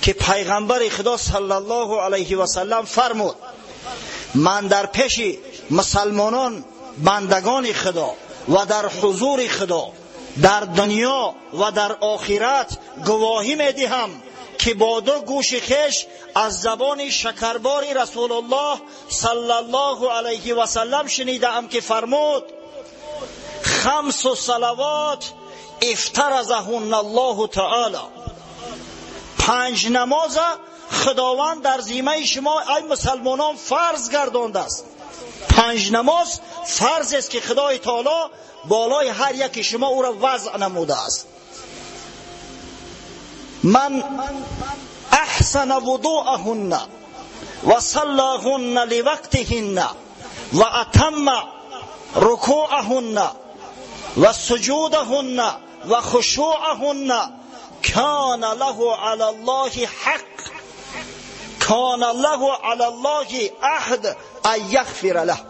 ки пайғамбари Худо саллаллоҳу алайҳи васаллам фармуд: ман дар пеши мусалмонон, бандагони Худо ва дар ҳузури Худо дар дунё ва дар охират гувоҳӣ медиҳам ки бо ду гӯши хеш аз забони шакарбори Расулуллоҳ саллаллоҳу алайҳи васаллам шунидаам ки фармуд: хамсу салавот ифтаразаҳунна Аллоҳу таоло. Панҷ намоза Худованд дар зиммаи шумо ай мусалмонон фарз гардондааст. Панҷ намоз фарз аст ки Худои таоло болои ҳар яки шумо ӯро вазъ намудааст. Ман аҳсана вудуаҳунна ва саллаҳунна ливақтиҳинна ва атамма рукуаҳунна ва суҷудаҳунна ва хушуаҳунна кана лаҳу ала Аллоҳи ҳақ кана лаҳу ала Аллоҳи аҳд ан яғфира лаҳ.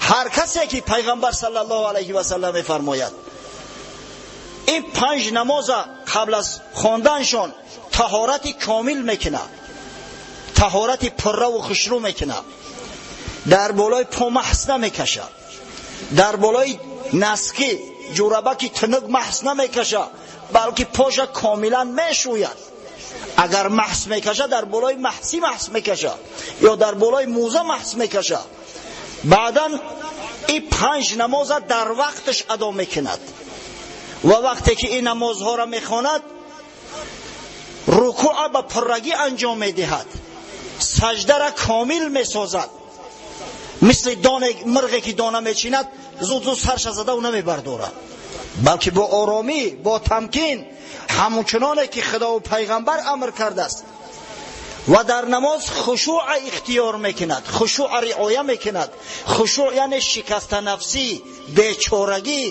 Ҳар касе ки пайғамбар саллаллоҳу алайҳи васаллам мефармояд, ин панҷ намоза қабл аз хонданшон таҳорати комил мекунад, таҳорати пурраву хушрӯ мекунад, дар болои по маҳс намекашад, дар болои наски ҷурабаки тунук маҳс намекашад, балки поша комилан мешӯяд. Агар маҳс мекашад, дар болои маҳси маҳс мекашад ё дар болои мӯза маҳс мекашад. Баъдан ин панҷ намоза дар вақташ адо мекунад ва вақте ки ин намозҳоро мехонад, рукӯъа ба пуррагӣ анҷом медиҳад, саҷдара комил месозад, мисли доне мирғе ки дона мечинад, зуд зуд сарша задаву намебардорад, балки бо оромӣ, бо тамкин, ҳамончуноне ки Худову пайғамбар амр кардааст. Ва дар намоз хушӯъа ихтиёр мекунад, хушӯъа риоя мекунад. Хушӯъ яъне шикастанафсӣ, бечорагӣ,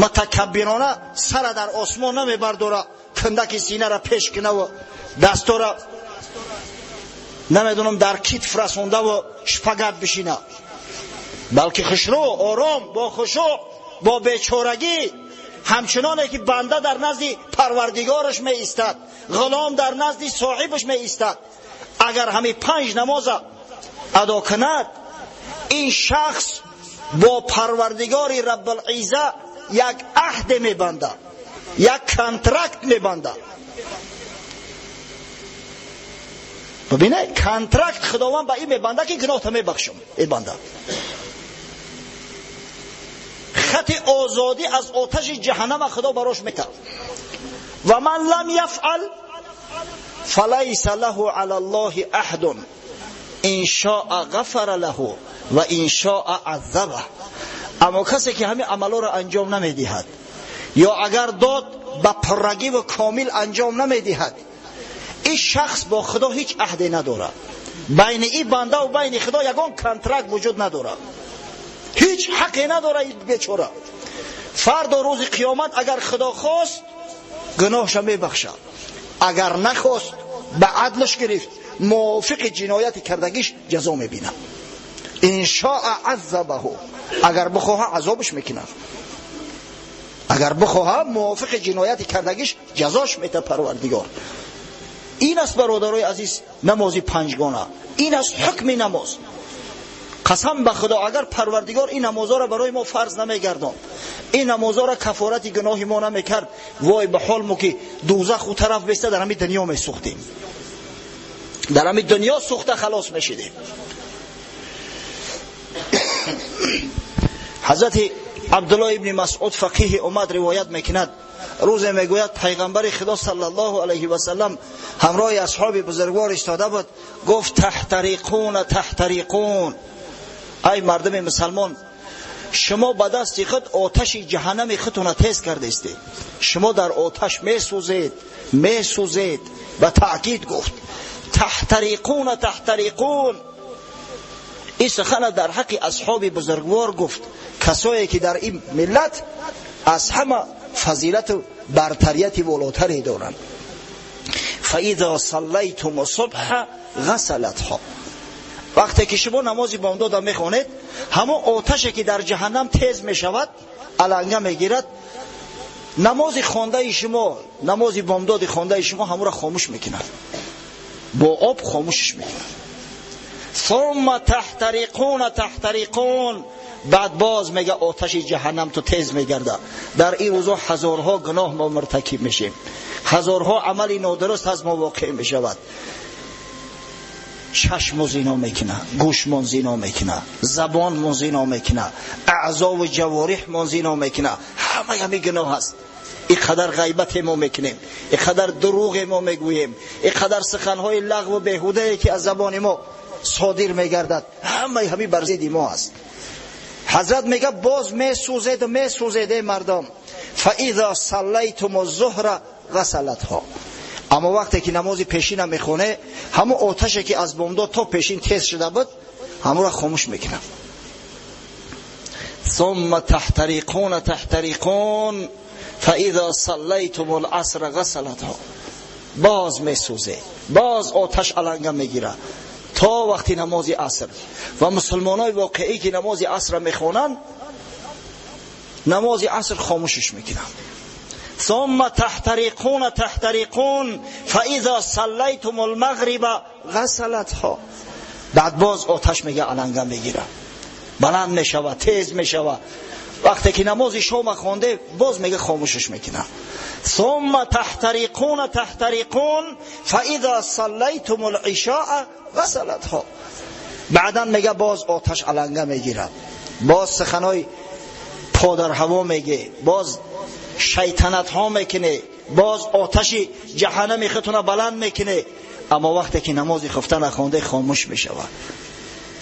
мутакаббирона сара дар осмон намебардора, кундаки синара пеш кунаву дастора намедонам дар китф расондаву шпагат бишина, балки хушрӯ, ором, бо хушӯъ, бо бечорагӣ, ҳамчуноне ки банда дар назди парвардигораш меистад, ғулом дар назди соҳибаш меистад. Агар ҳамин панҷ намоза адо кунад, ин шахс бо парвардигори Раббулизза як аҳде мебандад, як контракт мебандад. Бибинед, контракт Худованд ба ин мебандад ки гуноҳта мебахшам, мебандад. Хати озодӣ аз оташи ҷаҳаннама Худо барош метад. Ва ман лам яфъал фалайса лаҳу ала Аллоҳи аҳдун ин шоа ғафара лаҳу ва ин шоа аззабаҳ. Аммо касе ки ҳамин амалҳоро анҷом намедиҳад ё агар дод ба пуррагӣ ва комил анҷом намедиҳад, ин шахс бо Худо ҳеҷ аҳде надорад. Байни ин банда ва байни Худо ягон контракт вуҷуд надорад, ҳеҷ ҳақе надорад ин бечора. Фардо рӯзи қиёмат агар Худо хост, гуноҳша мебахшад, агар нахост, ба адлаш гирифт, мувофиқи ҷинояти кардагиш ҷазо мебинад. Ин шоа аззабаҳу, агар бихоҳа азобаш мекунад, агар бихоҳа мувофиқи ҷинояти кардагиш ҷазош метад Парвардигор. Ин аст, бародарои азиз, намози панҷгона, ин аст ҳукми намоз. Қасам ба Худо, агар Парвардигор ин намозҳоро барои мо фарз намегардонд, ин намозҳоро кафорати гуноҳи мо намекард, вой ба ҳол мо ки дӯзах у тараф беста, дар ҳамин дунё месӯхтем, дар ҳамин дунё сӯхта халос мешидем. Ҳазрати Абдуллоҳ ибни Масъуд фақиҳи уммат ривоят мекунад, рӯзе мегӯяд пайғамбари Худо саллаллоҳу алайҳи васаллам ҳамроҳи асҳоби бузургвор истода буд, гуфт: таҳтариқуна таҳтариқун, ай мардуми мусалмон, шумо ба дасти худ оташи ҷаҳаннами худтона тез кардаистед, шумо дар оташ месӯзед, месӯзед. Ба таъкид гуфт: таҳтариқуна таҳтариқун. Ин сухана дар ҳаққи асҳоби бузургвор гуфт, касое ки дар ин миллат аз ҳама фазилату бартарияти волотаре доранд. Фаизо саллайтум субҳа ғасалатҳо, вақте ки шумо намози бомдода мехонед, ҳамон оташе ки дар ҷаҳаннам тез мешавад, аланга мегирад, Намози хондаи шумо, намози бомдоди хондаи шумо ҳамуро хомӯш мекунад, бо об хомӯшиш мекунад. ثم تحترقون تحترقون. بعد باز میگه آتش جهنم تو تیز میگرده. در این روزا هزارها گناه ما مرتکب میشیم، هزارها عمل نادرست از ما واقع میشود. چشم زینا میکنه، گوشمون زینا میکنه، زبانمون زینا میکنه، اعضا و جوارحمون زینا میکنه. همه همه گناه هست. اینقدر غیبت ما میکنیم، اینقدر دروغ ما میگوییم، اینقدر سخنهای لغو و بیهوده که از زبان ما صادر میگردد، همه همه بر ضد ما است. حضرت میگه باز میسوزید و میسوزید ای مردم. فاذا صلیتم الظهر غسلتها. اما وقتی که نماز پیشین میخونه، همون آتشی که از بامداد تا پیشین تیز شده بود همون را خاموش میکنه. ثم تحترقون تحترقون فاذا صلیتم العصر غسلتها. باز میسوزه، باز آتش علنگه میگیره تا وقتی نماز عصر. و مسلمانای واقعی که نماز عصر میخوانند، نماز عصر خاموشش میکنن. ثم تحترقون تحترقون فاذا صلیتم المغرب غسلتها. بعد باز آتش میگه علنگه میگیره، بلند میشوه، تیز میشوه. وقتی که نماز شام خوانده باز میگه خاموشش میکنه. ثم تحترقون تحترقون فاذا صلیتم العشاء غسلتها. بعدا میگه باز آتش علنگه میگیره، باز سخنای پادر هوا میگه، باز شیطنت ها میکنه، باز آتش جهنم خودتون بلند میکنه. اما وقتی که نماز خفته نخوانده خاموش میشود.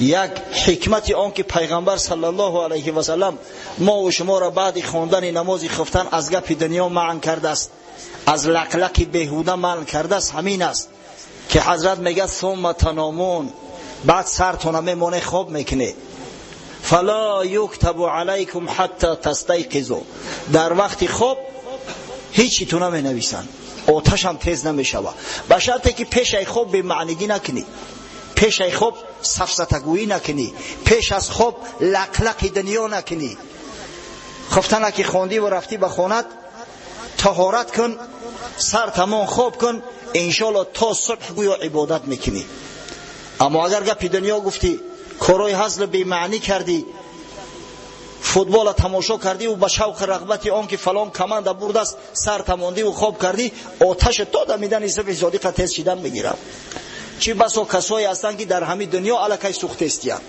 یک حکمت آن که پیغمبر صلی الله علیه و سلم ما و شما را بعد خواندن نماز خفتن از گپ دنیا منع کرده است، از لقلق بیهوده منع کرده است، همین است که حضرت میگه ثم تنامون، بعد سرتون میمونه خواب میکنه. فلا یکتب علیکم حتی تستیقظوا. در وقت خواب هیچی تو نمی نویسند، آتش هم تیز نمیشود، به شرطی که پیش ای خواب به معنیگی نکنی، پیش ای خواب سفسطه‌گویی نکنی، پیش از خواب لقلق دنیا نکنی. خفتنه که خواندی و رفتی به خونت، طهارت کن، سر تمام خواب کن، انشالله تا صبح گویا عبادت میکنی. اما اگر گپی دنیا گفتی، کارای هزل بی معنی کردی، فوتبال تماشا کردی و به شوق رغبت آن که فلان команда бурд аст сар тамондӣ و خواب کردی، آتش تا دمیدن صبح صادق تیز شدن میگیرم. چی بسا کسایی هستند که در همین دنیا الکی سوخته استیند،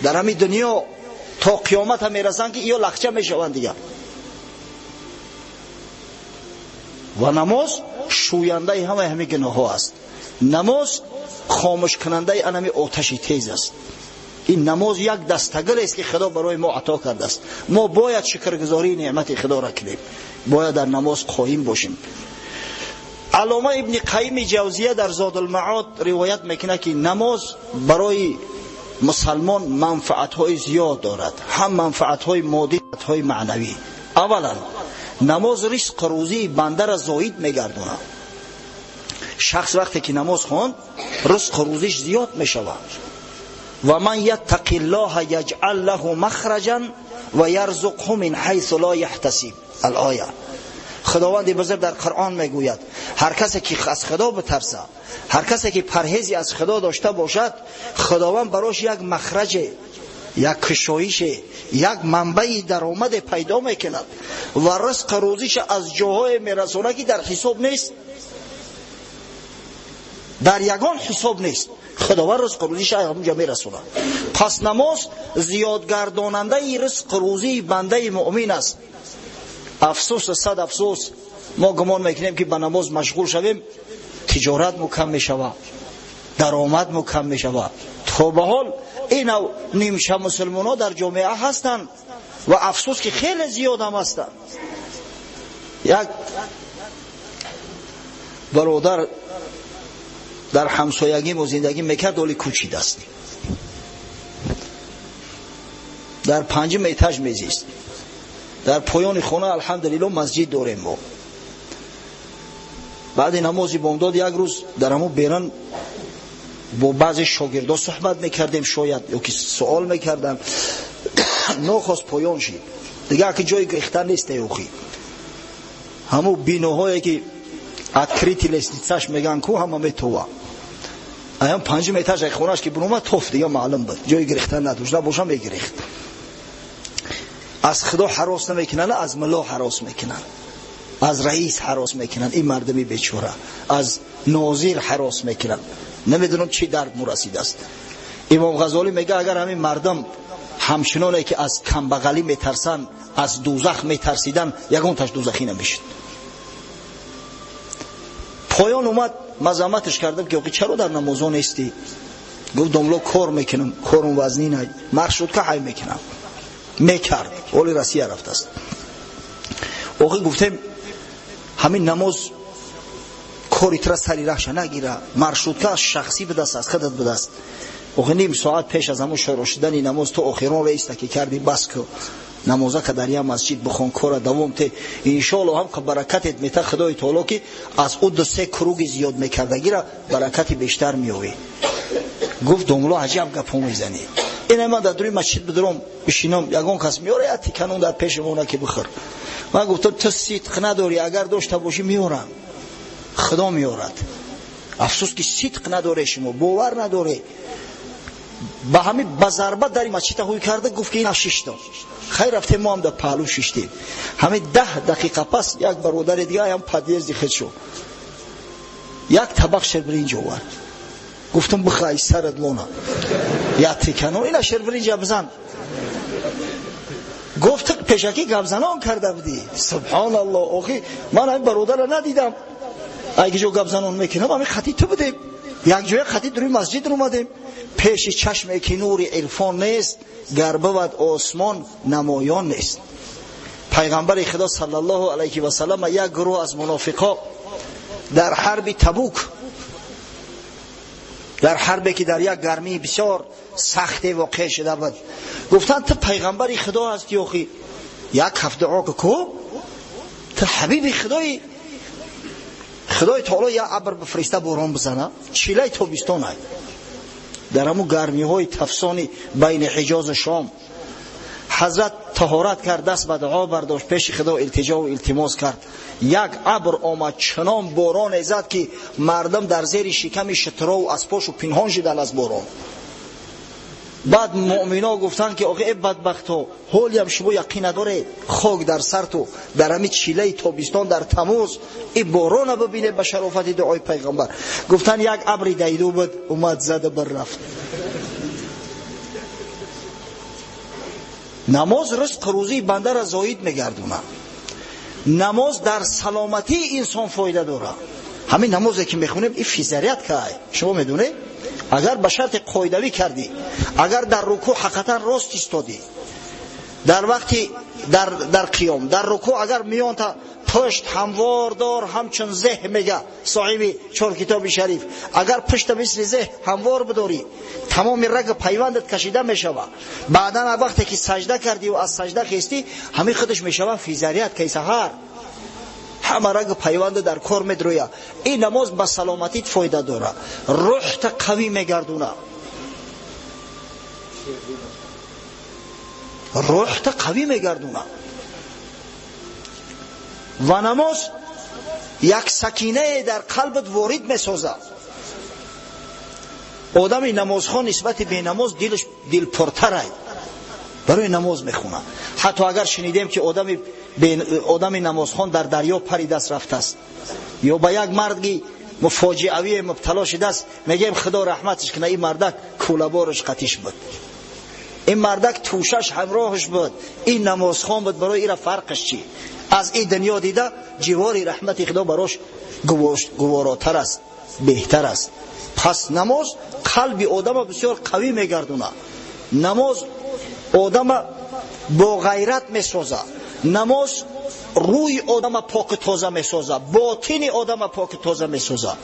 در همین دنیا تا قیامت هم میرسند که یا لخچه میشوند دیگه. و نماز شوینده همه همه گناه ها است. نماز خاموش کننده انمی آتش تیز است. این نماز یک دستگل است که خدا برای ما عطا کرده است. ما باید شکرگزاری نعمت خدا را کنیم، باید در نماز قایم باشیم. علامه ابن قیم جوزیه در زاد المعاد روایت میکنه که نماز برای مسلمان منفعت های زیاد دارد، هم منفعت های مادی های معنوی. اولا نماز رزق روزی بنده را زاید میگرداند. شخص وقتی که نماز خواند رزق روزیش زیاد میشود. و من یتق الله یجعل له مخرجا و یرزقه من حیث لا یحتسب. الآیه. خداوند بزرگ در قرآن میگوید هر کسی که از خدا بترسه، هر کسی که پرهیزی از خدا داشته باشد، خداوند براش یک مخرج، یک کشایش، یک منبع درآمد پیدا میکند و رزق روزیش از جاهای میرسونه که در حساب نیست، در یگان حساب نیست. خداوند رزق روزیش همونجا میرسونه. پس نماز زیاد گرداننده رزق روزی بنده مؤمن است. افسوس، صد افسوس، ما گمان میکنیم که به نماز مشغول شویم تجارت مو کم میشود، درآمد مو کم میشود. تا به حال این نیمچه مسلمان ها در جامعه هستند و افسوس که خیلی زیاد هم هستند. یک برادر در همسایگی و زندگی میکرد، ولی کوچید است، در پنجم этаж میزیست. در پایان خانه الحمدلله مسجد داریم ما. بعد نماز بامداد یک روز در همون بیرن با بعضی شاگردا صحبت میکردیم، شاید یا که سوال میکردم، ناخواست پایان شد دیگه، که جای گریختن نیست. اوخی Ҳамун биноҳое ки открытый лестница ш меган ку ҳама метова. Аям панҷум этаж ай хонаш ки буромад тоф дига маълум буд. Ҷои гирифтан надошт, набошам мегирифт. Аз Худо ҳарос намекунанд, аз мулло ҳарос мекунанд, аз раис ҳарос мекунанд, ин мардуми бечора аз нозир ҳарос мекунанд. Намедонам чӣ дард мурасидааст. Имом Ғазолӣ мега агар ҳамин мардум ҳамчуноне ки аз камбағалӣ метарсанд, аз дӯзах метарсиданд, ягонташ дӯзахӣ намешуд. Поён омад, мазамматаш кардам ки чаро дар намозо нестӣ? Гуфт домло кор мекунам, корум вазнин ай, маршрутка ҳай мекунам. Мекард, оли Россия рафтааст. Охи гуфтем ҳамин намоз кори тра сари раҳша нагира, маршрутка шахсӣ будаст, аз худат будаст. Охи ним соат пеш аз ҳамон шуруъ шудани намоз ту охирон рейста ки кардӣ, бас ку намоза ка дар як масҷид бихон, кора давом те, иншоалло ҳам ка баракатет мета Худои таоло ки аз ӯ ду се круги зиёд мекардагира баракати бештар меёвӣ. Гуфт домло аҷаб гапҳо мезанӣ. Ина ман дар дури масҷид бидуром бишинам, ягон кас меёра як тиканон дар пеши мона ки бихӯр. Ман гуфтам ту сидқ надорӣ, агар дошта бошӣ меёрам, Худо меёрад. Афсӯс ки сидқ надоре, шумо бовар надоре. Ба ҳамин ба зарба дари масҷида ҳуй карда гуфт ки ина шиштам. Хайр рафтем, мо ҳам дар паҳлӯ шиштем. Ҳамин 10 дақиқа пас як бародари дига ҳам подъезд и хед шуд, як табақ ширбиринҷ овард. Гуфтам бихай сарат лона як тикано ина ширбиринҷа бизан. Гуфт пешакӣ гапзанон карда будӣ. Субҳоналлоҳ, охи ман ҳамин бародарро надидам, айги ҷо гапзанон мекунам, ҳамин хати ту будем, як ҷоя хати дуруи масҷид омадем. Пеши чашме ки нури ирфон нест, гар бувад осмон намоён нест. Пайғамбари Худо саллаллоҳу алайҳи васаллам як гурӯҳ аз мунофиқо дар ҳарби Табук, дар ҳарбе ки дар як гармии бисёр сахте воқеъ шуда буд, гуфтанд ту пайғамбари Худо ҳастӣ, охи як ҳафт дуо ку, ту ҳабиби Худои, Худои таоло як абр бифриста борон бизана. Чилаи тобистон ай, дар ҳамун гармиҳои тафсони байни Ҳиҷозу Шом. Ҳазрат таҳорат кард, даст ба дуо бардошт, пеши Худо илтиҷову илтимос кард. Як абр омад, чунон бороне зад ки мардум дар зери шиками шутурову аспошу пинҳон шуданд аз борон. Баъд муъмино гуфтанд ки охи э бадбахто, ҳолиам шумо яқин надоред, хок дар сарту дар ҳамин чилаи тобистон дар тамуз и борона бибинед ба шарофати дуои пайғамбар. Гуфтанд як абри дайду буд, омад зада бар рафт. Намоз ризқ рӯзии бандара зоид мегардонад. Намоз дар саломатии инсон фоида дорад. Ҳамин намозе ки мехонем ин физарят кай, шумо медонед? Агар ба шарти қоидавӣ кардӣ, агар дар рукӯъ ҳақиқатан рост истодӣ, дар вақти дар қиём, дар рукӯъ агар миёнта пушт ҳамвор дор, ҳамчун зеҳ мега соҳиби чор китоби шариф, агар пушта мисли зеҳ ҳамвор бидорӣ, тамоми раг пайвандат кашида мешава. Баъдан вақте ки сажда кардиву аз сажда хестӣ, ҳамин худаш мешава физарият кай саҳар, ҳама раг пайванда дар кор медроя. Ин намоз ба саломатит фоида дора, рӯҳта қавӣ мегардуна, рӯҳта қавӣ мегардуна. Ва намоз як сакинае дар қалбат ворид месозад. Одами намозхон нисбати бенамоз дилаш дилпуртарай, барои намоз мехонад. Ҳатто агар шунидем ки одами намозхон дар дарё паридаст рафтааст ё ба як марги фоҷиавие мубтало шудааст, мегӯем Худо раҳматаш кунад, ин мардак кӯлабораш қатиш буд, ин мардак тӯшаш ҳамроҳаш буд, ин намозхон буд, барои ира фарқаш чӣ? Аз ин дунё дида ҷивори раҳмати Худо барош гуворотар аст, беҳтар аст. Пас намоз қалби одама бисёр қавӣ мегардонад. Намоз одама бо ғайрат месозад. Намоз рӯи одама поку тоза месозад, ботини одама поку тоза месозад.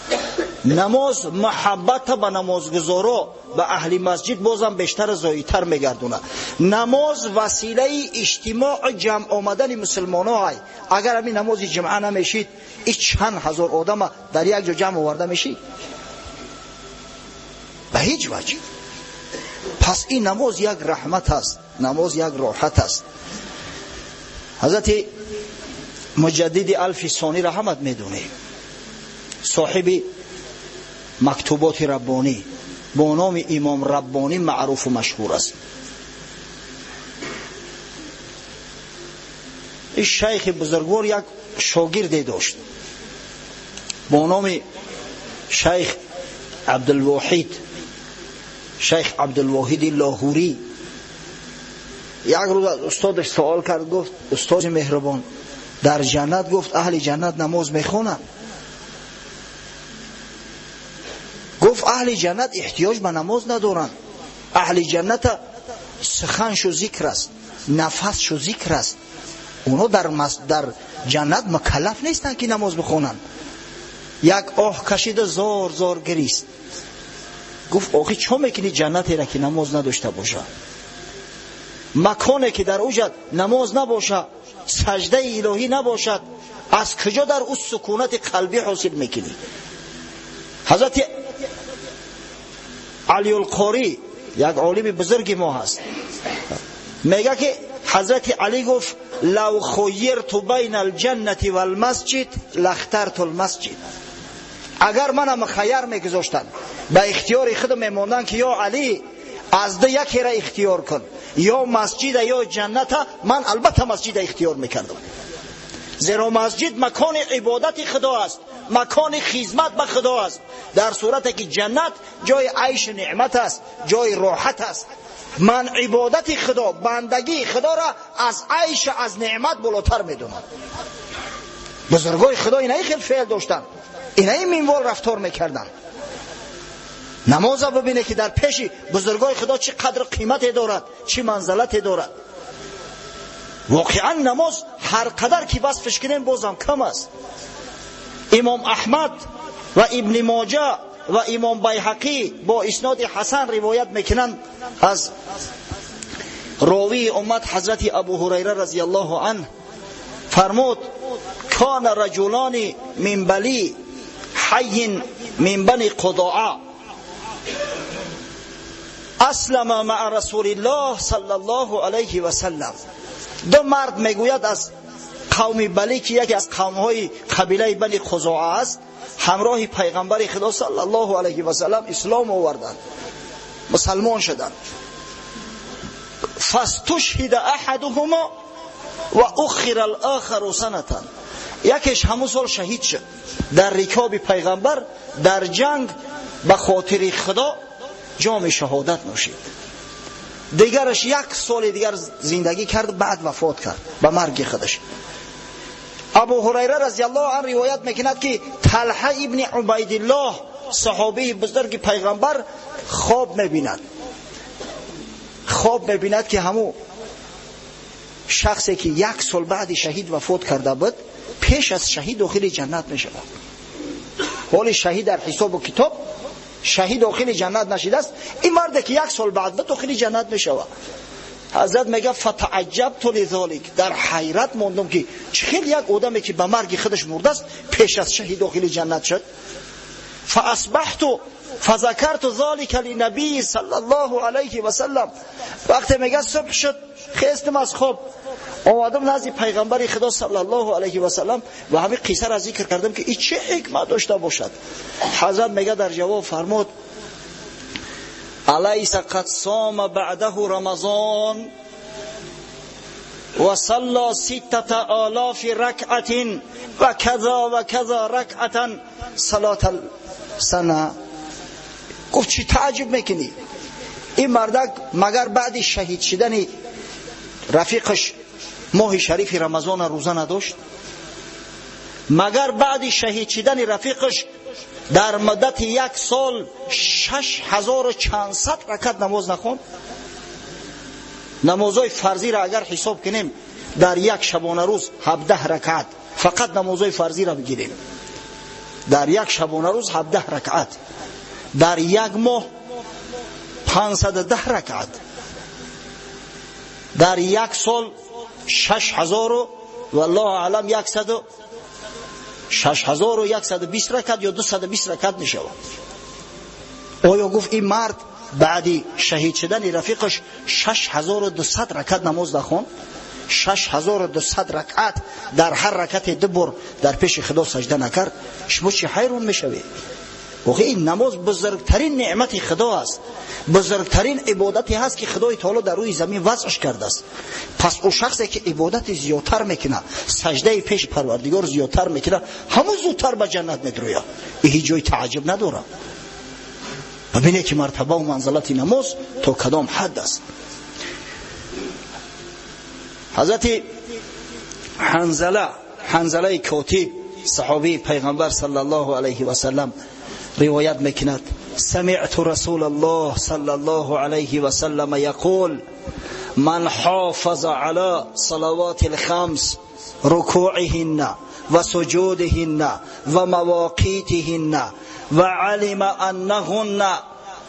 Намоз муҳаббата ба намозгузоро, ба аҳли масҷид бозам бештар зоидтар мегардонад. Намоз василаи иҷтимоъ ҷамъ омадани мусулмоно ай. Агар ҳамин намози ҷумъа намешид, ин чанд ҳазор одама дар як ҷо ҷамъ оварда мешид? Ба ҳеҷ ваҷҳ. Пас ин намоз як раҳмат аст, намоз як роҳат аст. Ҳазрати Муҷаддиди Алфи Сонӣ ра ҳамат медонем, соҳиби мактуботи Раббонӣ, бо номи Имом Раббонӣ маъруфу машҳур аст. Ин шайхи бузургвор як шогирде дошт бо номи шайх Абдулвоҳид, шайх Абдулвоҳиди Лоҳурӣ. Як рӯз аз устодаш суол кард, гуфт: устоди меҳрубон, дар ҷаннат, гуфт, аҳли ҷаннат намоз мехонанд? Гуфт: аҳли ҷаннат эҳтиёҷ ба намоз надоранд. Аҳли ҷанната суханшу зикр аст, нафасшу зикр аст. Онҳо дар ҷаннат мукаллаф нестанд ки намоз бихонанд. Як оҳ кашида зор зор гирист. Гуфт: охи чо мекунӣ ҷаннатеро ки намоз надошта боша? Маконе ки дар уҷа намоз набоша, саждаи илоҳӣ набошад, аз куҷо дар ӯ сукунати қалбӣ ҳосил мекунӣ? Ҳазрати Алиулқорӣ як олими бузурги мо ҳаст, мега ки ҳазрати Алӣ гуфт: лав хуйирту байна алҷаннати валмасҷид лахтарту лмасҷид. Агар манам мухайяр мегузоштанд, ба ихтиёри худ мемонданд ки ё Алӣ, аз ду якеро ихтиёр кун, ё масҷида ё ҷанната, ман албатта масҷида ихтиёр мекардам. Зеро масҷид макони ибодати худо аст, макони хизмат ба худо аст, дар сурате ки ҷаннат ҷои айшу неъмат аст, ҷои роҳат аст. Ман ибодати худо, бандагии худоро аз айшу аз неъмат болотар медонам. Бузургои худо инаи хел феъл доштанд, инаи минвол рафтор мекарданд. Намоза бибине ки дар пеши бузургои худо чӣ қадр қимате дорад, чӣ манзалате дорад. Воқеан намоз ҳар қадар ки васфш кунем бозам кам аст. Имом Аҳмад ва Ибни Моҷа ва Имом Байҳақӣ бо исноди ҳасан ривоят мекунанд аз ровии уммат ҳазрати Абу Ҳурайра разияллоҳу анҳ, фармуд: кана раҷулони мин бали ҳайин мин бани қудоа аслама маа расулиллоҳ саллаллоҳу алайҳи васаллам. Ду мард, мегӯяд, аз қавми Балӣ, ки яке аз қавмҳои қабилаи Бани Қузоа аст, ҳамроҳи пайғамбари Худо саллаллоҳу алайҳи васаллам ислом оварданд, мусалмон шуданд. Фастушҳида аҳадуҳумо ва уххира алохару санатан. Якеш ҳамун сол шаҳид шуд дар рикоби пайғамбар, дар ҷанг ба хотири Худо ҷоми шаҳодат нӯшид. Дигараш як соли дигар зиндагӣ кард, баъд вафот кард ба марги худаш. Абу Ҳурайра разияллоҳу анҳу ривоят мекунад ки Талҳа ибни Убайдиллоҳ, саҳобии бузурги пайғамбар, хоб мебинад. Хоб мебинад ки ҳамун шахсе ки як сол баъди шаҳид вафот карда буд, пеш аз шаҳид дохили ҷаннат мешавад. Ҳоли шаҳид дар ҳисобу китоб шаҳид дохили ҷаннат нашидааст, ин марде ки як сол баъд буд дохили ҷаннат мешавад. Ҳазрат мега: фатааҷҷабту лизолик, дар ҳайрат мондам ки чӣ хел як одаме ки ба марги худаш мурдааст пеш аз шаҳид дохили ҷаннат шуд. Фаасбаҳту фазакарту золика линабии саллаллоҳу алайҳи васаллам. Вақте, мега, субҳ шуд, хестам аз хоб, омадам назди пайғамбари Худо саллаллоҳу алайҳи васаллам ва ҳамин қиссаро зикр кардам ки ин чӣ ҳикмат дошта бошад. Ҳазрат, мега, дар ҷавоб фармуд: алайса қад сома баъдаҳу рамазон ва салла ситтата олофи ракъатин ва каза ва каза ракъатан салата сана. Гуфт: чӣ тааҷҷуб мекунӣ? Ин мардак магар баъди шаҳид шидани рафиқаш моҳи шарифи Рамазона рӯза надошт? Магар баъди шаҳид шидани рафиқаш дар муддати як сол 6400 ракат намоз нахонд? Намозҳои фарзиро агар ҳисоб кунем, дар як шабонарӯз 17 ракат, фақат намозҳои фарзиро бигирем, дар як шабонарӯз 17 ракат, дар як моҳ 510 ракат, дар як сол шаш ҳазору, валлоҳу аълам, яксаду 6120 ракат ё 220 ракат мешавад. Оё, гуфт, ин мард баъди шаҳид шудани рафиқаш 6200 ракат намоз нахонд? 6200 ракъат дар ҳар ракъате ду бор дар пеши Худо сажда накард, шумо чӣ ҳайрон мешавед? Охи ин намоз бузургтарин неъмати Худо аст, бузургтарин ибодате ҳаст ки Худои Таоло дар рӯи замин вазъаш кардааст. Пас ӯ шахсе ки ибодати зиёдтар мекунад, саждаи пеши Парвардигор зиёдтар мекунад, ҳамон зудтар ба ҷаннат медрояд. Ин ҳеҷ ҷои таъаҷҷуб надорад. Бибинед ки мартабаву манзалати намоз то кадом ҳад аст. Ҳазрати Ҳанзалаи Котиб, саҳобии Пайғамбар саллаллоҳу алайҳи васаллам, ривоят мекунад: سمعت رسول الله صلى الله عليه وسلم يقول من حافظ على صلوات الخمس ركوعهن وسجودهن ومواقيتهن وعلم أنهن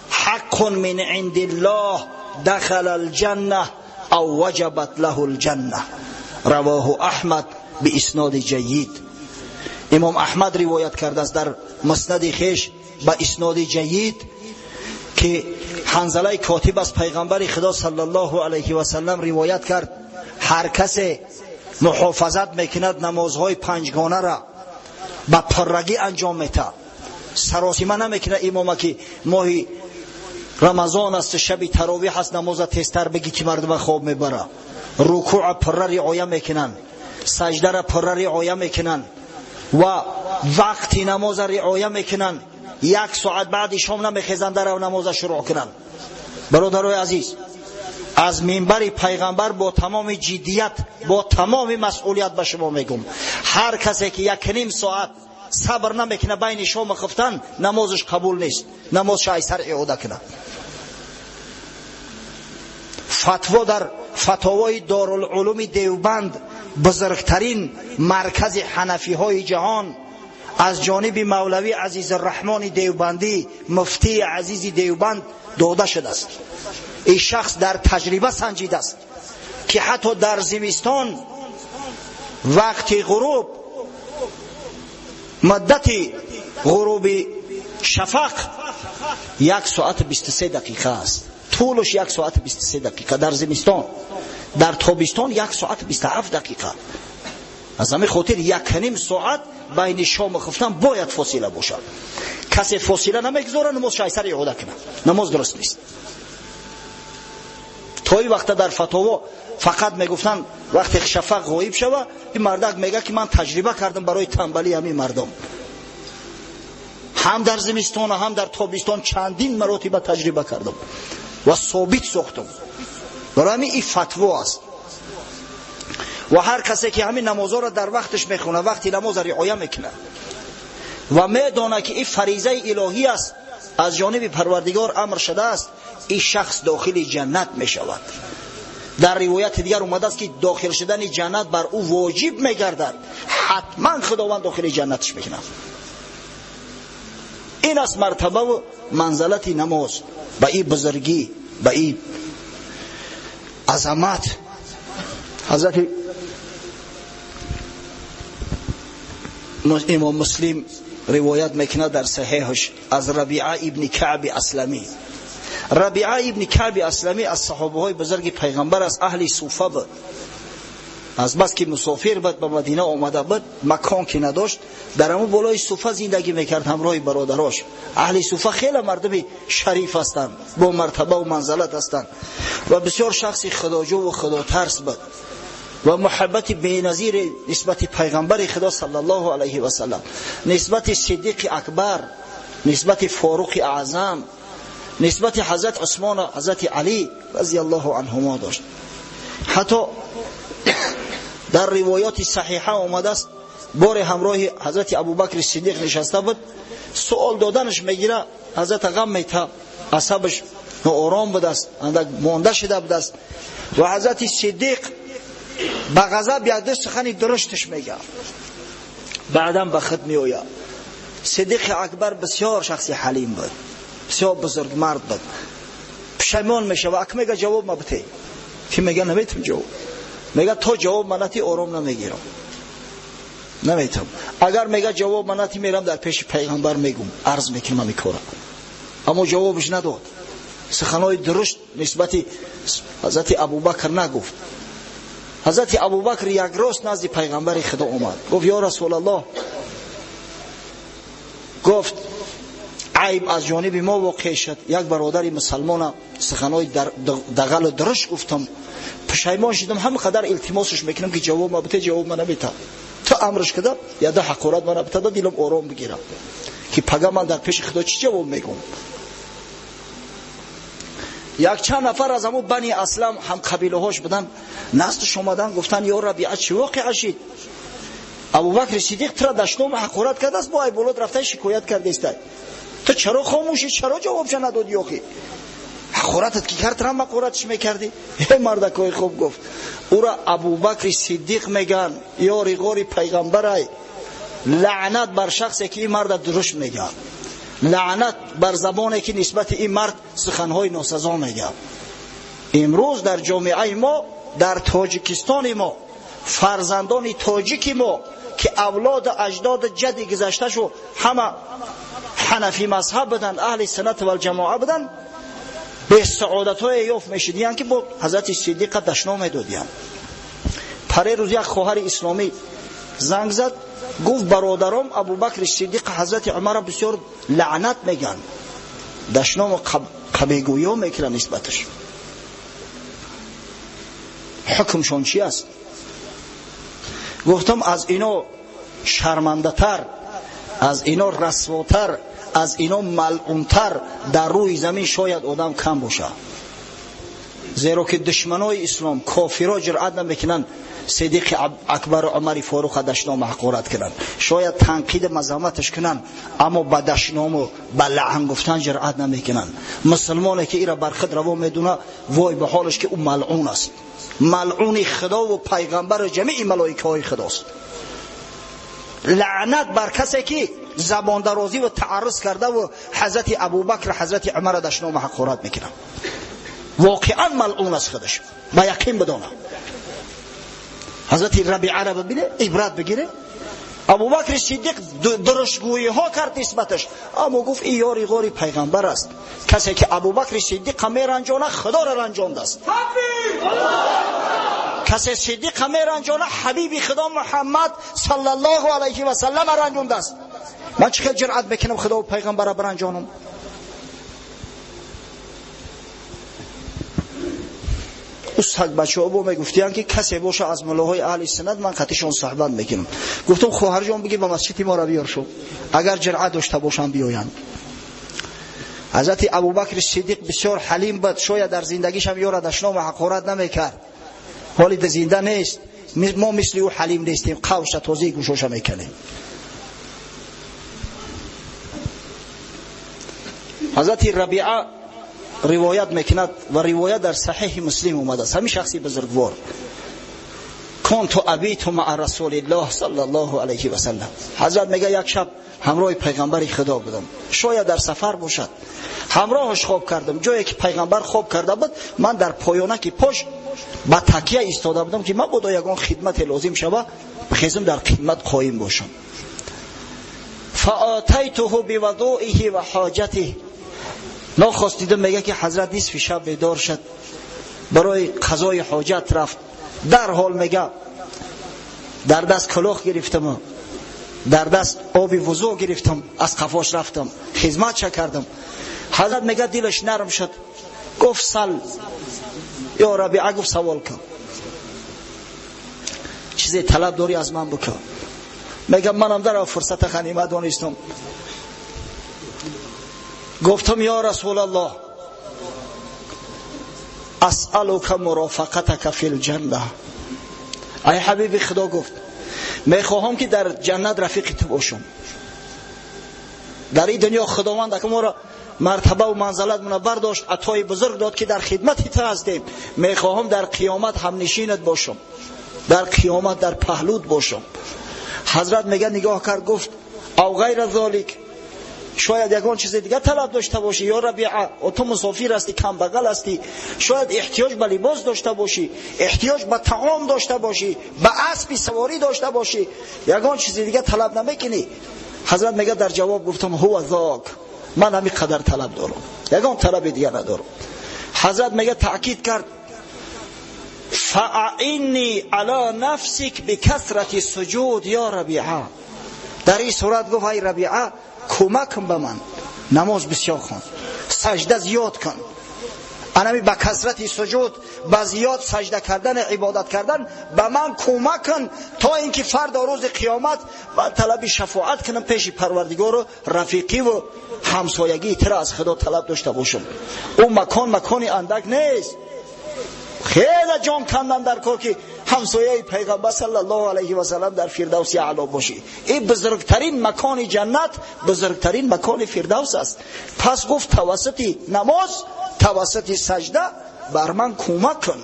حق من عند الله دخل الجنة أو وجبت له الجنة. رواه أحمد بإسناد جيد. امام احمد روایت کرده است در مسند خیش با اسناد جید که حنظله کاتب از پیغمبر خدا صلی الله علیه و سلم روایت کرد: هر کس محافظت میکند نمازهای پنجگانه را به پرگی انجام میده، سراسیمه نمیکنه امام که ماه رمضان است، شب تراویح است، نماز تیزتر بگی که مردم خواب میبره. رکوع پره رعایه میکنن، سجده را پره رعایه میکنن و وقتی نماز رعایه میکنن. یک ساعت بعد شام نمیخیزند در نماز شروع کنند. برادرای عزیز، از منبر پیغمبر با تمام جدیت، با تمام مسئولیت به شما میگم، هر کسی که 1.5 ساعت صبر نمیکنه بین شام و خفتن، نمازش قبول نیست، نمازش ایسر اعاده کنه. فتوا در فتاوای دارالعلوم دیوبند، بزرگترین مرکز حنفی های جهان، از جانب مولوی عزیز الرحمن دیوبندی، مفتی عزیز دیوبند داده شده است. این شخص در تجربه سنجیده است که حتی در زمستان وقت غروب، مدت غروب شفق 1 ساعت 23 دقیقه است. طولش 1 ساعت 23 دقیقه در زمستان، در تابستان 1 ساعت 27 دقیقه. از همین خاطر 1.5 ساعت بین شام و خفتن باید فاصله باشد. کسی فاصله نمیگذاره نماز شایسته اعاده کنه، نماز درست نیست. تا این وقت در فتاوا فقط میگفتن وقتی شفق غایب شوه، این مردک میگه که من تجربه کردم برای تنبلی همین مردم، هم در زمستان و هم در تابستان چندین مراتب تجربه کردم و ثابت ساختم. برای همین این فتوا است. و هر کسی که همین نمازها را در وقتش میخونه، وقتی نماز را رعایت میکنه و میدانه که این فریضه الهی است، از جانب پروردگار امر شده است، این شخص داخل جنت میشود. در روایت دیگر اومده است که داخل شدن جنت بر او واجب میگردد، حتما خداوند داخل جنتش میکنه. این است مرتبه و منزلت نماز، به این بزرگی، به این عظمت. حضرت امام مسلم روایت میکنه در صحیحش از ربیعه ابن کعب اسلمی. ربیعه ابن کعب اسلمی از صحابه های بزرگ پیغمبر، از اهل صوفه بود. از بس که مسافر بود به مدینه آمده بود، مکان که نداشت، در همون بالای صوفه زندگی میکرد همراه برادراش. اهل صوفه خیلی مردم شریف هستند، با مرتبه و منزلت هستند و بسیار شخصی خداجو و خداترس بود و محبت بی‌نظیر نسبت پیغمبر خدا صلی الله علیه و سلم، نسبت صدیق اکبر، نسبت فاروق اعظم، نسبت حضرت عثمان و حضرت علی رضی الله عنهما داشت. حتی در روایات صحیحه آمده است بار همراه حضرت ابوبکر صدیق نشسته بود، سوال دادنش میگیره، حضرت غم میته، عصبش ناآرام بوده است، اندک مانده شده بوده است و حضرت صدیق با غضب یک دو سخن درشتش میگه، بعدم به خود میآید. صدیق اکبر بسیار شخصی حلیم بود، بسیار بزرگ مرد بود، پشیمان میشه و اک میگه جواب ما بده، که میگه نمیتونم جواب، میگه تا جواب منتی آرام نمیگیرم، نمیتونم. اگر میگه جواب منتی میرم در پیش پیغمبر میگم، عرض میکنم همین کارا. اما جوابش نداد، سخنهای درشت نسبت حضرت ابوبکر نگفت. Ҳазрати Абубакр як рост назди пайғамбари Худо омад, гуфт: ё Расулаллоҳ, гуфт айб аз ҷониби мо воқеъ шуд, як бародари мусалмона суханҳои дағалу дурушт гуфтам, пушаймон шудам, ҳама қадар илтимосаш мекунам ки ҷавоб ма бите, ҷавоб ма намета. Ту амрш када, яда ҳақорат мана битада, дилам ором бигирам ки пага ман дар пеши Худо чӣ ҷавоб мегӯм. Якчанд нафар аз ҳамун Бани Аслам ҳамқабилаҳош буданд, наздаш омадан, гуфтанд: ё Рабиа, чӣ воқеа шид? Абубакри Сиддиқ тура дашному ҳақорат кардааст, бо айболот рафта шикоят кардеста, ту чаро хомӯшӣ, чаро ҷавобша надодӣ? Охи ҳақоратат ки кард, трам ҳақоратш мекардӣ? Э мардакои хуб, гуфт, ура Абубакри Сиддиқ меган, ёри ғори пайғамбарай. Лаънат бар шахсе ки ин марда дурушт мегӯяд, лаънат бар забоне ки нисбати ин мард суханҳои носазо мегӯяд. Имрӯз дар ҷомеаи мо, дар Тоҷикистони мо, фарзандони тоҷики мо ки авлоду аҷдоду ҷадди гузашташу ҳама ҳанафӣ мазҳаб буданд, аҳли суннат валҷамоа буданд, бесаодатҳое ёфт мешудиянд ки бо ҳазрати Сиддиқа дашном медодиянд. Паре рӯз як хоҳари исломӣ занг зад, гуфт: бародаром Абубакри Сиддиқ, ҳазрати Умара бисёр лаънат мегӯянд, дашному қабегӯё мекунанд нисбаташ, ҳукмшон чи аст? Гуфтам: аз ино шармандатар, аз ино расвотар, аз ино малъунтар дар рӯи замин шояд одам кам бошад, зеро ки душманои ислом, кофиро ҷуръат намекунанд Сидиқи Акбару Умари Форуқа дашному ҳақорат кунанд. Шояд танқиди мазаматаш кунанд, аммо ба дашному ба лаън гуфтан ҷуръат намекунанд. Мусулмоне ки ира бар худ раво медуна, вой ба ҳолаш, ки ӯ малъун аст, малъуни Худову пайғамбару ҷамии малоикаҳои Худост. Лаънат бар касе ки забондарозӣ ва тааррuz кардаву ҳазрати Абубакр, ҳазрати Умара дашному ҳақорат мекунад, воқеан малъун аст, худаш ба яқин бидона. Ҳазрати Рабиара бибине, ибрат бигире. Абубакри Сиддиқ дуруштгӯиҳо кард нисбаташ, аммо гуфт: ин ёри ғори пайғамбар аст. Касе ки Абубакри Сиддиқа меранҷона, Худоро ранҷондааст. Касе Сиддиқа меранҷона, ҳабиби Худо Муҳаммад саллаллоҳу алайҳи васаллама ранҷондааст. Ман чӣ хел ҷуръат мекунам Худову пайғамбара биранҷонам? Ӯ сагбачаҳо бо мегуфтиянд ки касе боша аз муллоҳои аҳли суннат, ман қатишон суҳбат мекунам. Гуфтам: хоҳарҷон, биги ба масҷиди моро биёр шу, агар ҷуръат дошта бошанд, биёянд. Ҳазрати Абубакри Сиддиқ бисёр ҳалим буд, шояд дар зиндагишам ёра дашному ҳақорат намекард. Ҳоли зинда нест, мо мисли ӯ ҳалим нестем, қавша тозаи гӯшоша мекунем. Ҳазрати Рабиа ривоят мекунад ва ривоят дар Саҳиҳи Муслим омадааст. Ҳамин шахси бузургвор: кунту абиту маа Расулиллоҳ саллаллоҳу алайҳи васаллам. Ҳазрат мега: як шаб ҳамроҳи пайғамбари Худо будам, шояд дар сафар бошад, ҳамроҳаш хоб кардам. Ҷое ки пайғамбар хоб карда буд, ман дар поёнаки пош ба такя истода будам, ки мабодо ягон хидмате лозим шава, хезм, дар хидмат қоим бошам. Фаатайтуҳу бивадуиҳи ва ҳоҷатиҳ. Нохост дидам, мега, ки ҳазрат нисфи шаб бедор шуд, барои қазои ҳоҷат рафт. Дарҳол, мега, дар даст кулоҳ гирифтаму дар даст оби вузӯ гирифтам, аз қафош рафтам, хизматша кардам. Ҳазрат, мега, дилаш нарм шуд, гуфт: сал ё Рабиа, гуфт, савол кун, чизе талаб дорӣ, аз ман бикун. Мега, манам дар фурсата ғанимат донистам, гуфтам: ё Расулаллоҳ, асалука мурофақатака фил ҷанна. Ай ҳабиби Худо, гуфт, мехоҳам ки дар ҷаннат рафиқи ту бошам. Дар ин дунё Худованд ака моро мартабаву манзалатмона бардошт, атои бузург дод ки дар хидмати ту ҳастем. Мехоҳам дар қиёмат ҳамнишинат бошам, дар қиёмат дар паҳлут бошам. Ҳазрат, мега, нигоҳ кард, гуфт: ав ғайра золик, шояд ягон чизи дигар талаб дошта бошӣ, ё Рабиа, ту мусофир ҳастӣ, камбағал ҳастӣ, шояд эҳтиёҷ ба либос дошта бошӣ, эҳтиёҷ ба таом дошта бошӣ, ба аспи саворӣ дошта бошӣ, ягон чизи дигар талаб намекунӣ? Ҳазрат мега, дар ҷавоб гуфтам: ҳува зок, ман ҳамин қадар талаб дорам, ягон талаби дигар надорам. Ҳазрат мега, таъкид кард. فاعنی علی نفسک بکثرة السجود یا ربیعه. در این صورت گفت ای ربیعه کمک کن به من، نماز بسیار خون، سجده زیاد کن. انمی به کثرت سجود، به زیاد سجده کردن، عبادت کردن به من کمک کن تا اینکه فردا روز قیامت من طلب شفاعت کنم پیش پروردگار و رفیقی و همسایگی تر از خدا طلب داشته باشم. او مکان مکانی اندک نیست، خیلی جان کندن در کار که همسایه پیغمبر صلی الله علیه و سلم در فردوس اعلی باشی. این بزرگترین مکان جنت، بزرگترین مکان فردوس است. پس گفت توسط نماز، توسط سجده بر من کمک کن.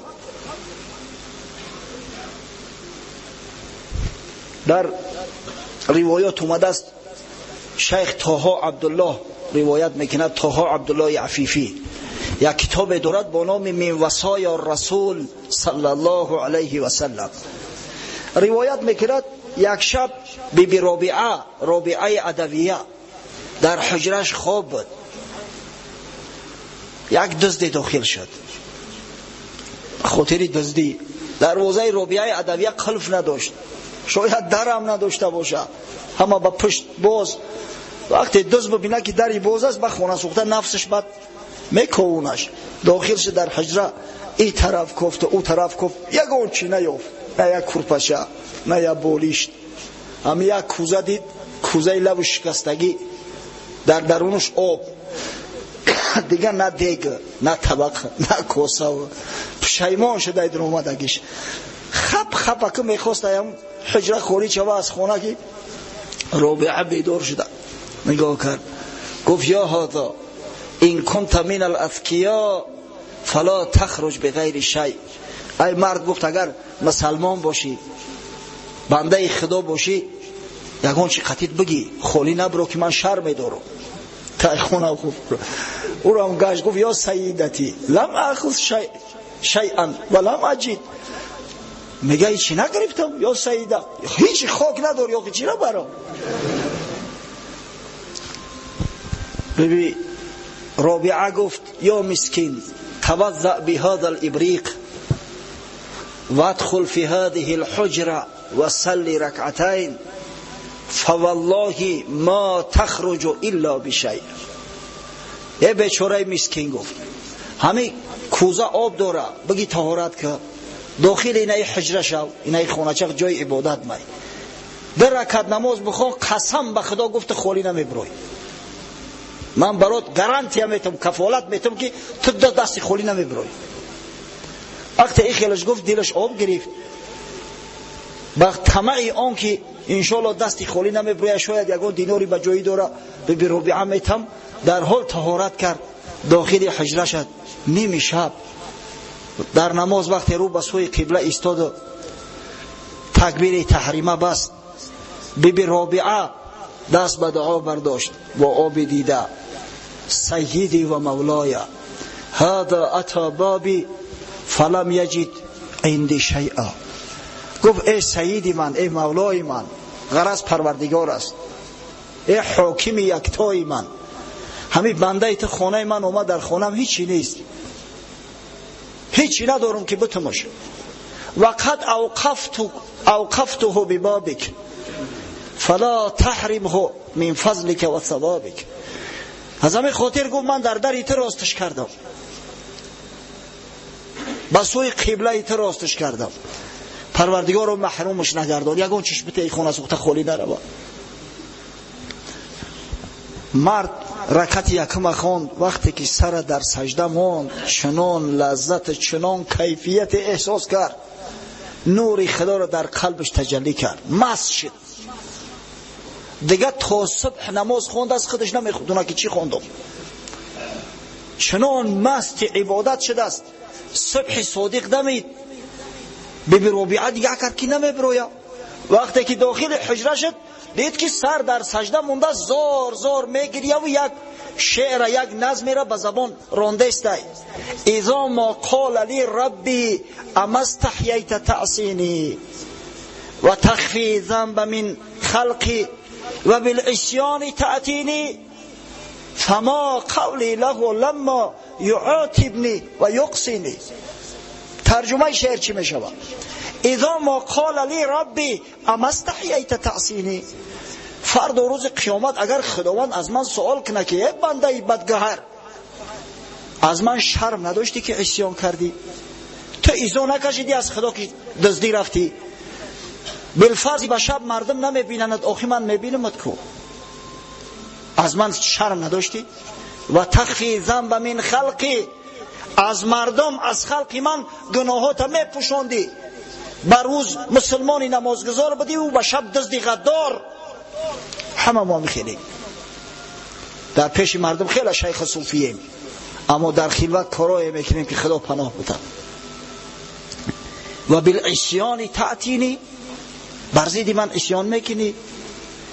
در روایات اومده است، شیخ طه عبدالله روایت میکند، طه عبدالله عفیفی یک کتاب دارد با نام من وصایا رسول صلی الله علیه و سلم. روایت میکند یک شب بی بی رابعه، رابعه عدویه، در حجرش خواب بود. یک دزدی داخل شد. خاطر دزدی دروازه رابعه عدویه قلف نداشت، شاید درم نداشته باشه، همه با پشت باز. وقتی دزد ببینه که دری باز است، به خانه سوخته نفسش بد میکوونش. داخل شد در حجره، این طرف گفت او طرف گفت، یگان چی نیافت، نه یک کرپچه، نه یک بالشت، هم یک کوزه دید، کوزه لب شکستگی، در درونش آب، دیگه نه دیگ، نه طبق، نه کوسه. پشیمان شده در اومدگیش. خپ خپ که میخواست ایم حجره خارج شوه از خانه که رابعه بیدار شده، نگاه کرد، گفت یا هذا این کنت من الاذکیا فلا تخرج بغیر شیء. ای مرد، گفت اگر مسلمان باشی، بنده خدا باشی، یگان چی قطیت بگی، خالی نبرو که من شرم دارم. تا خونه خوب او را هم گشت، گفت یا سیدتی لم اخذ شیئا و لم اجد. میگه هیچی نگرفتم یا سیده، هیچی خاک نداری، یا چی را برام. ببی رابعه گفت یا مسکین توضع بهذا الابریق وادخل في هذه الحجرة وصل ركعتين فوالله ما تخرج الا بشيء. ای بیچاره مسکین، گفت همین کوزه آب داره، بگی طهارت که داخل اینای حجره شو، اینای خانه چه جای عبادت می، در رکعت نماز بخوان، قسم به خدا گفت خالی نمیبروی. من برات گارانتی میتم، کفالت میتم که تو دست خالی نمیبروی. وقتی این خیلش گفت دلش آب گرفت، با طمع آن که انشالله دستی خالی نمیبروی، شاید یگان دیناری به جایی داره، به ربیعه میتم. در حال طهارت کرد، داخل حجره شد. نیم شب در نماز وقتی رو به سوی قبله ایستاد، تکبیر تحریمه بست، بی بی رابعه دست به دعا برداشت با آب دیده، سیدی و مولای هذا اتى بابی فلم یجد عندی شیئا. گفت ای سیدی من، ای مولای من، غرض پروردگار است، ای حاکم یکتای من، همین بنده تو خانه من اومد، در خانم هیچی نیست، هیچی ندارم که بتمش. و قد اوقفته ببابک فلا تحرمه من فضلک و ثوابک. از همین خاطر گفت من در دری تو راستش کردم، به سوی قبله تو راستش کردم، پروردگار رو محرومش نگردان، یگان چشم ای خونه سوخته خالی نرود. مرد رکعت یکم خواند، وقتی که سر در سجده ماند، چنان لذت، چنان کیفیت احساس کرد، نور خدا را در قلبش تجلی کرد، مست شد. دیگه تا صبح نماز خوند، از خودش نمیخوند که چی خوندم، چنان مست عبادت شده است. صبح صادق دمید، بی بی ربیعه دیگه کرد که نمیبرویا. وقتی که داخل حجره شد، دید که سر در سجده مونده، زار زار میگریه و یک شعر، یک نظمی را به زبان رانده است. اذا ما قال لی ربی اما استحییت تعصینی و تخفی ذنب من خلقی و بالعصیان تأتینی فما قولی له لما یعاتبنی و یقصینی. Тарҷумаи шеър чӣ мешавад? Изо мо қола ли рабби ама стаҳяйта таъсини. Фардо рӯзи қиёмат агар Худованд аз ман суол кунад ки эй бандаи бадгаҳар, аз ман шарм надоштӣ ки исён кардӣ? Ту изо накашидӣ аз Худо ки дуздӣ рафтӣ? Билфарз ба шаб мардум намебинанд, охи ман мебинамад ку. Аз ман шарм надоштӣ? Ва тахфи занба мин халқи, аз мардум, аз халқи ман гуноҳота мепӯшондӣ. Ба рӯз мусулмони намозгузор будӣ ва ба шаб дузди ғаддор. Ҳама мо мехелем. Дар пеши мардум хеле шайхи суфием, аммо дар хилват корое мекунем ки Худо паноҳ бидад. Ва билисёни таътини, бар зидди ман исён мекунӣ.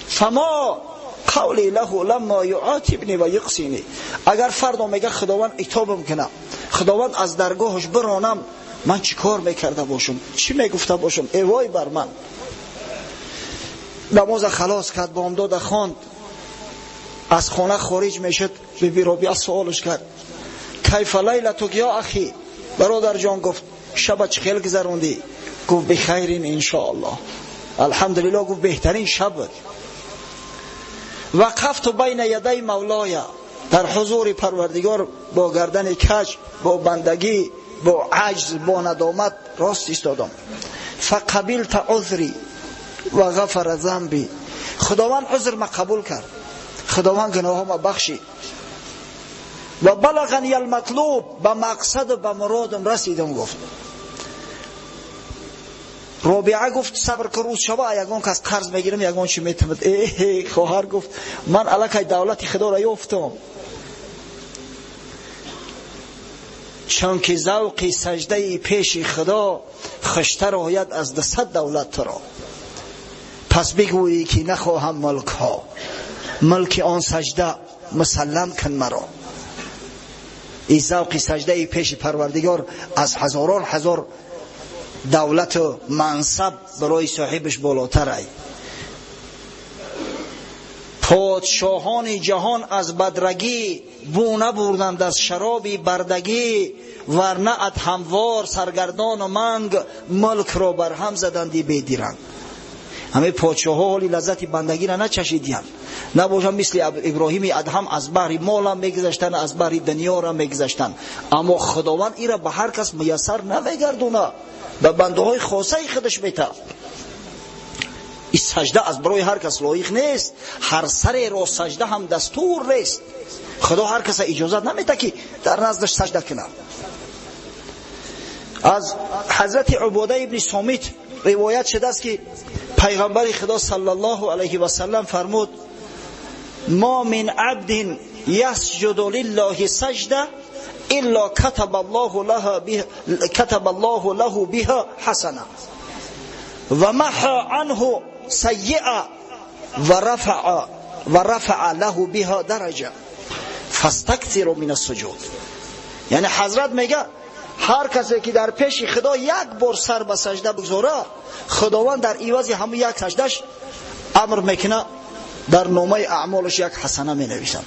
Фамо қавли лаҳу ламма юъотибни ва юқсини. Агар фардо мега Худованд итобам кунам, Худованд аз даргоҳаш биронам, ман чӣ кор мекарда бошам? Чӣ мегуфта бошам? Эй вой бар ман! Намоза халос кард, бомдода хонд, аз хона хориҷ мешуд. Биби Робиа суолаш кард: кайфа лайлатук ё ахи? Бародарҷон, гуфт, шаба чӣ хел гузарондӣ? Гуфт: бихайрин иншоаллоҳ, алҳамдулиллоҳ. Гуфт: беҳтарин шаб буд. Вақафту байна ядай мавлоя, дар ҳузури Парвардигор бо гардани каҷ, бо бандагӣ, бо аҷз, бо надомат рост истодам. Фақабилта узри ва ғафара замби. Худованд узр ма қабул кард, Худованд гуноҳома бахшид. Ва балағани алматлуб, ба мақсаду ба муродам расидам. Гуфт Робиа, гуфт: сабр ки рӯз шава, ягон кас қарз мегирам, ягон чи метавад. Э, хоҳар, гуфт, ман аллакай давлати Худоро ёфтам, чунки завқи саждаи пеши Худо хуштар ояд аз 200 давлат туро. Пас бигӯӣ ки нахоҳам мулкҳо, мулки он сажда мусаллам кун маро. Ин завқи саждаи пеши Парвардигор аз ҳазорон ҳазор давлату мансаб барои соҳибаш болотар ай. Подшоҳони ҷаҳон аз бадрагӣ бӯ набурданд аз шароби бардагӣ, варна адҳамвор саргардону манг мулкро барҳам заданди бедиранг. Ҳамаи подшоҳҳо ҳоли лаззати бандагиро начашидиянд. Набошанд, мисли Иброҳими Адҳам аз баҳри молам мегузаштанд, аз баҳри дунёрам мегузаштанд. Аммо Худованд ира ба ҳар кас муяссар намегардона, ба бандаҳои хосаи худаш мета. Ин сажда аз барои ҳар кас лоиқ нест, ҳар сареро сажда ҳам дастур нест. Худо ҳар каса иҷозат намета ки дар наздаш сажда кунад. Аз ҳазрати Убода ибни Сомит ривоят шудааст ки пайғамбари Худо саллаллоҳу алайҳи васаллам фармуд: мо мин абдин ясҷуду лиллоҳи сажда илла катаба Аллоҳу лаҳу биҳа ҳасана ва маҳа анҳу сайиа ва рафаа лаҳу биҳа дараҷа фастаксиру мин ассуҷуд. Яъне ҳазрат мега, ҳар касе ки дар пеши Худо як бор сар ба сажда бигзора, Худованд дар ивази ҳамун як саждаш амр мекунад, дар номаи аъмолаш як ҳасана менависад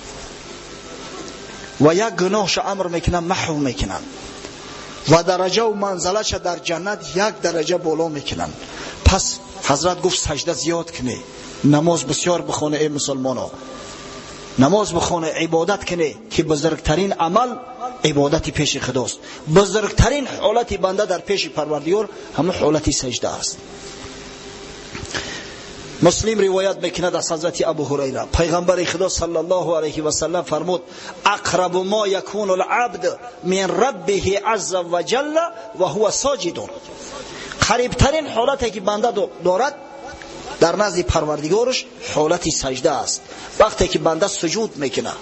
ва як гуноҳша амр мекунад, маҳв мекунад ва дараҷаву манзалаша дар ҷаннат як дараҷа боло мекунанд. Пас ҳазрат гуфт: сажда зиёд кунӣ, намоз бисёр бихоне, эй мусулмоно, намоз бихоне, ибодат кунӣ, ки бузургтарин амал ибодати пеши Худост. Бузургтарин ҳолати банда дар пеши Парвардигор ҳамон ҳолати сажда аст. Муслим ривоят мекунад аз ҳазрати Абу Ҳурайра, пайғамбари Худо саллаллоҳу алайҳи васаллам фармуд: ақрабу мо якуну лабд мин раббиҳи азза ва ҷалла ва ҳува соҷидун. Қарибтарин ҳолате ки банда дорад дар назди Парвардигораш ҳолати сажда аст, вақте ки банда суҷуд мекунад.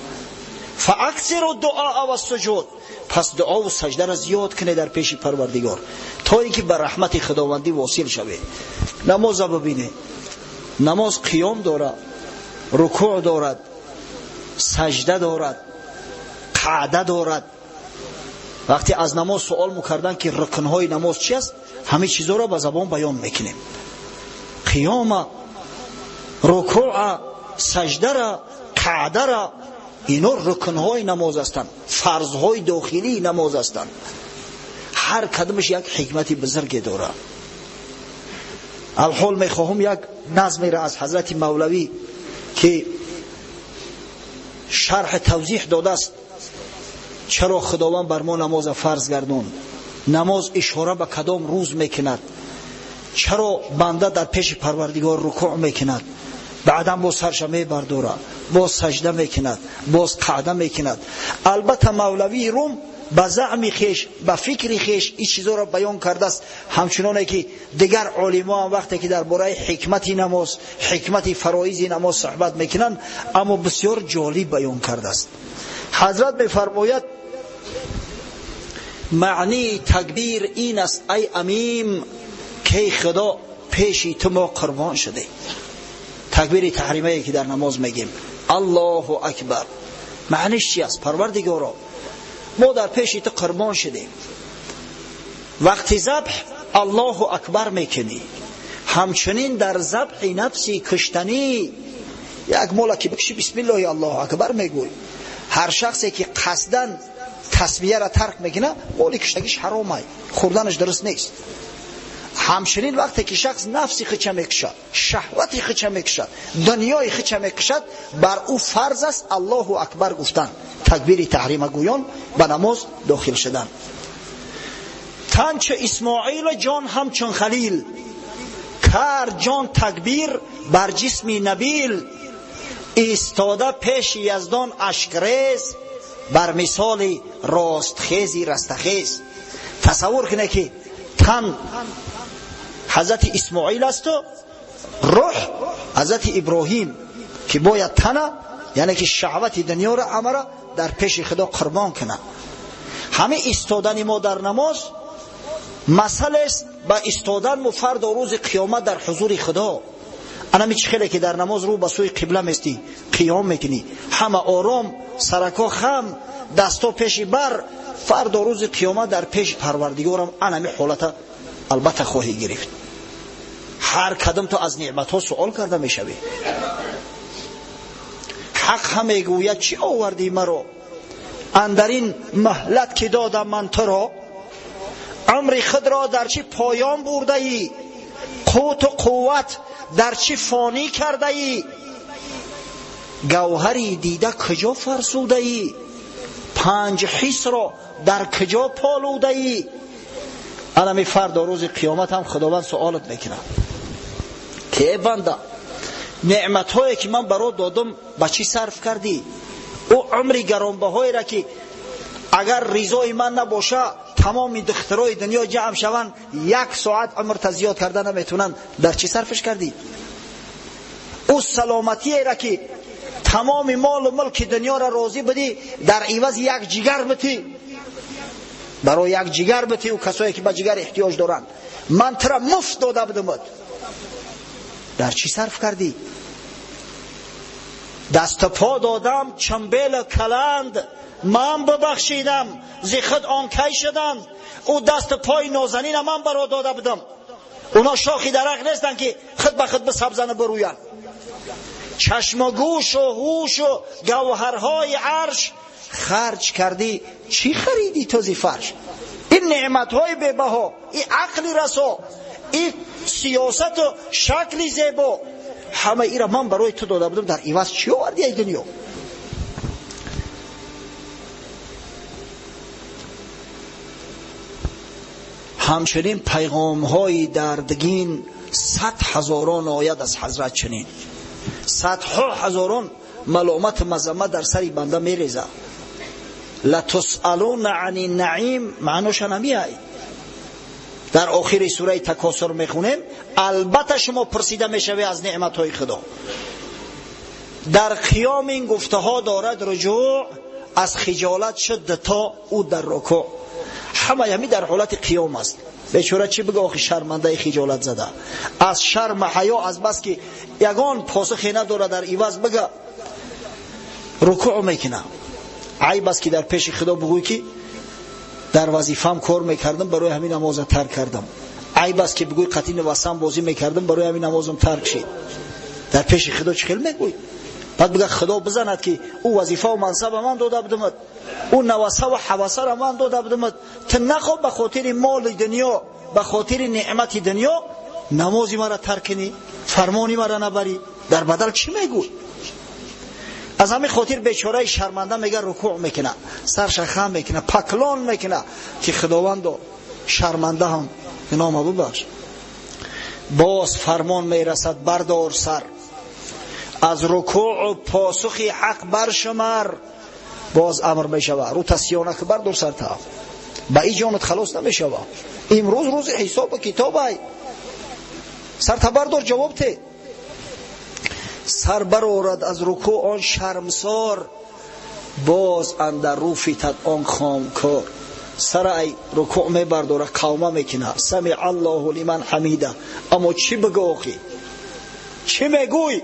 Фааксиру дуаа ва суҷуд, пас дуову саждаро зиёд кунед дар пеши Парвардигор, то ин ки ба раҳмати Худовандӣ восил шавед. Намоза бибинед, намоз қиём дорад, рукӯъ дорад, сажда дорад, қаъда дорад. Вақте аз намоз суол мекарданд ки рукнҳои намоз чи аст, ҳамин чизҳоро ба забон баён мекунем: қиёма, рукӯа, саждара, қаъдара. Ино рукнҳои намоз ҳастанд, фарзҳои дохилии намоз ҳастанд. Ҳар кадомаш як ҳикмати бузурге дорад. Алҳол мехоҳам як назмеро аз ҳазрати Мавлавӣ ки шарҳ тавзеҳ додааст, чаро Худованд бар мо намозро фарз гардонд, намоз ишора ба кадом рӯз мекунад, чаро банда дар пеши Парвардигор рукӯъ мекунад, баъдан боз сарша мебардорад, боз сажда мекунад, боз қаъда мекунад. Албатта Мавлавии Рум ба заъми хеш, ба фикри хеш ин чизоро баён кардааст, ҳамчуноне ки дигар олимо ҳам вақте ки дар бораи ҳикмати намоз, ҳикмати фароизи намоз суҳбат мекунанд, аммо бисёр ҷолиб баён кардааст. Ҳазрат мефармояд: маънии такбир ин аст, ай амим, ки Худо пеши ту мо қурбон шудем. Такбири таҳримае ки дар намоз мегем, Аллоҳу акбар, маъниш чи аст? Парвардигоро, мо дар пеши ту қурбон шудем. Вақти забҳ Аллоҳу акбар мекунӣ, ҳамчунин дар забҳи нафси куштанӣ як мола ки бикши бисмиллоҳи Аллоҳу акбар мегӯй. Ҳар шахсе ки қасдан тасмияро тарк мекунад, моли куштагиш ҳаромай, хӯрданаш дуруст нест. Ҳамчунин вақте ки шахс нафси худша мекушад, шаҳвати худша мекушад, дунёи худша мекушад, бар ӯ фарз аст Аллоҳу акбар гуфтан, такбири таҳрима гӯён ба намоз дохил шудан. Тан чу Исмоил, ҷон ҳамчун Халил, кард ҷон такбир бар ҷисми набил, истода пеши Яздон ашкрез, бар мисоли ростхези растахез. Тасаввур кунед ки тан ҳазрати Исмоил асту рӯҳ ҳазрати Иброҳим, ки бояд тана, яъне ки шаҳвати дунёро амара дар пеши Худо қурбон кунад. Ҳамин истодани мо дар намоз масъалест ба истодан мо фардо рӯзи қиёмат дар ҳузури Худо. Анами чӣ хеле ки дар намоз рӯ ба сӯи қибла местӣ, қиём мекунӣ, ҳама ором, сарако хам, дасто пеши бар, фардо рӯзи қиёмат дар пеши Парвардигорам анами ҳолата албатта хоҳӣ гирифт. Ҳар кадом ту аз неъматҳо суол карда мешавӣ. Ҳақ ҳам мегӯяд: чӣ овардӣ маро андар ин маҳлат ки додам ман туро? Умри худро дар чӣ поён бурдаӣ? Қуту қувват дар чӣ фонӣ кардаӣ? Гавҳари дида куҷо фарсудаӣ? Панҷ ҳисро дар куҷо полудаӣ? Анами фардо рӯзи қиёмат ҳам Худованд суолат мекунад: ки банда, неъматҳое ки ман баро додам ба чӣ сарф кардӣ? Ӯ умри гаронбаҳоеро ки агар ризои ман набоша, тамоми духтарои дунё ҷамъ шаванд, як соат умрта зиёд карда наметавонанд, дар чӣ сарфш кардӣ? Ӯ саломатиеро ки тамоми молу мулки дунёро розӣ будӣ дар ивази як ҷигар битӣ, барои як ҷигар битӣ, ӯ касое ки ба ҷигар эҳтиёҷ доранд, ман тура муфт дода будамат, дар чӣ сарф кардӣ? Дасту по додам чамбелу каланд, ман бибахшидам зи худ он кай шуданд. Ӯ дасту пои нозанина ман баро дода будам, اونا شاخی درخت نیستن که خود به خود بسبزن و بروین. چشم و گوش و هوش و گوهرهای عرش خرج کردی، چی خریدی تو زی فرش؟ این نعمتهای بی‌بها، این عقل رسا، این سیاست و شکل زیبا، همه ای را من برای تو داده بودم، در عوض چی آوردی ای دنیا؟ همچنین پیغام های دردگین 100 هزاران آید از حضرت، چنین صدها هزاران ملامت مذمت در سر بنده میریزه. لتسألون عن النعیم معناش نمیای. در آخر سوره تکاثر میخونیم، البته شما پرسیده میشوی از نعمت های خدا. در قیام این گفته ها دارد رجوع، از خجالت شد تا او در رکوع. همه همی در حالت قیام است. بیچاره چی بگه آخی، شرمنده خجالت زده از شرم حیا، از بس که یگان پاسخی نداره در عوض بگه، رکوع میکنه. عیب است که در پیش خدا بگوی که در وظیفم کار میکردم، برای همین نماز ترک کردم. عیب است که بگوی قطین وسم بازی میکردم، برای همین نمازم ترک شد. در پیش خدا چه خیلی میگوی؟ بعد بگه خدا بزند که او وظیفه و منصب من داده بودم، Ӯ наваса ва ҳавасара ман дода будам, ту нахо ба хотири моли дунё, ба хотири неъмати дунё намози мара тарк кунӣ, фармони мара набарӣ. Дар бадал чӣ мегӯй? Аз ҳамин хотир бечораи шарманда мега рукӯъ мекуна, сарша хам мекуна, паклон мекуна ки худовандо, шармандаам, гуноҳма бубахш. Боз фармон мерасад: бардор сар аз рукӯъу посухи ҳақ баршумар. Боз амр мешава: рӯта сиёҳ накун, бардор сарта, ба и ҷонат халос намешава. Имрӯз рӯзи ҳисобу китобай, сарта бардор, ҷавоб те. Сар барорад аз рукӯъ он шармсор, боз андар рӯ фитад он хомкор. Сара ай рукӯъ мебардора, қавма мекуна, самиа аллоҳу лиман ҳамида. Аммо чӣ бигӯ охи? Чӣ мегӯй?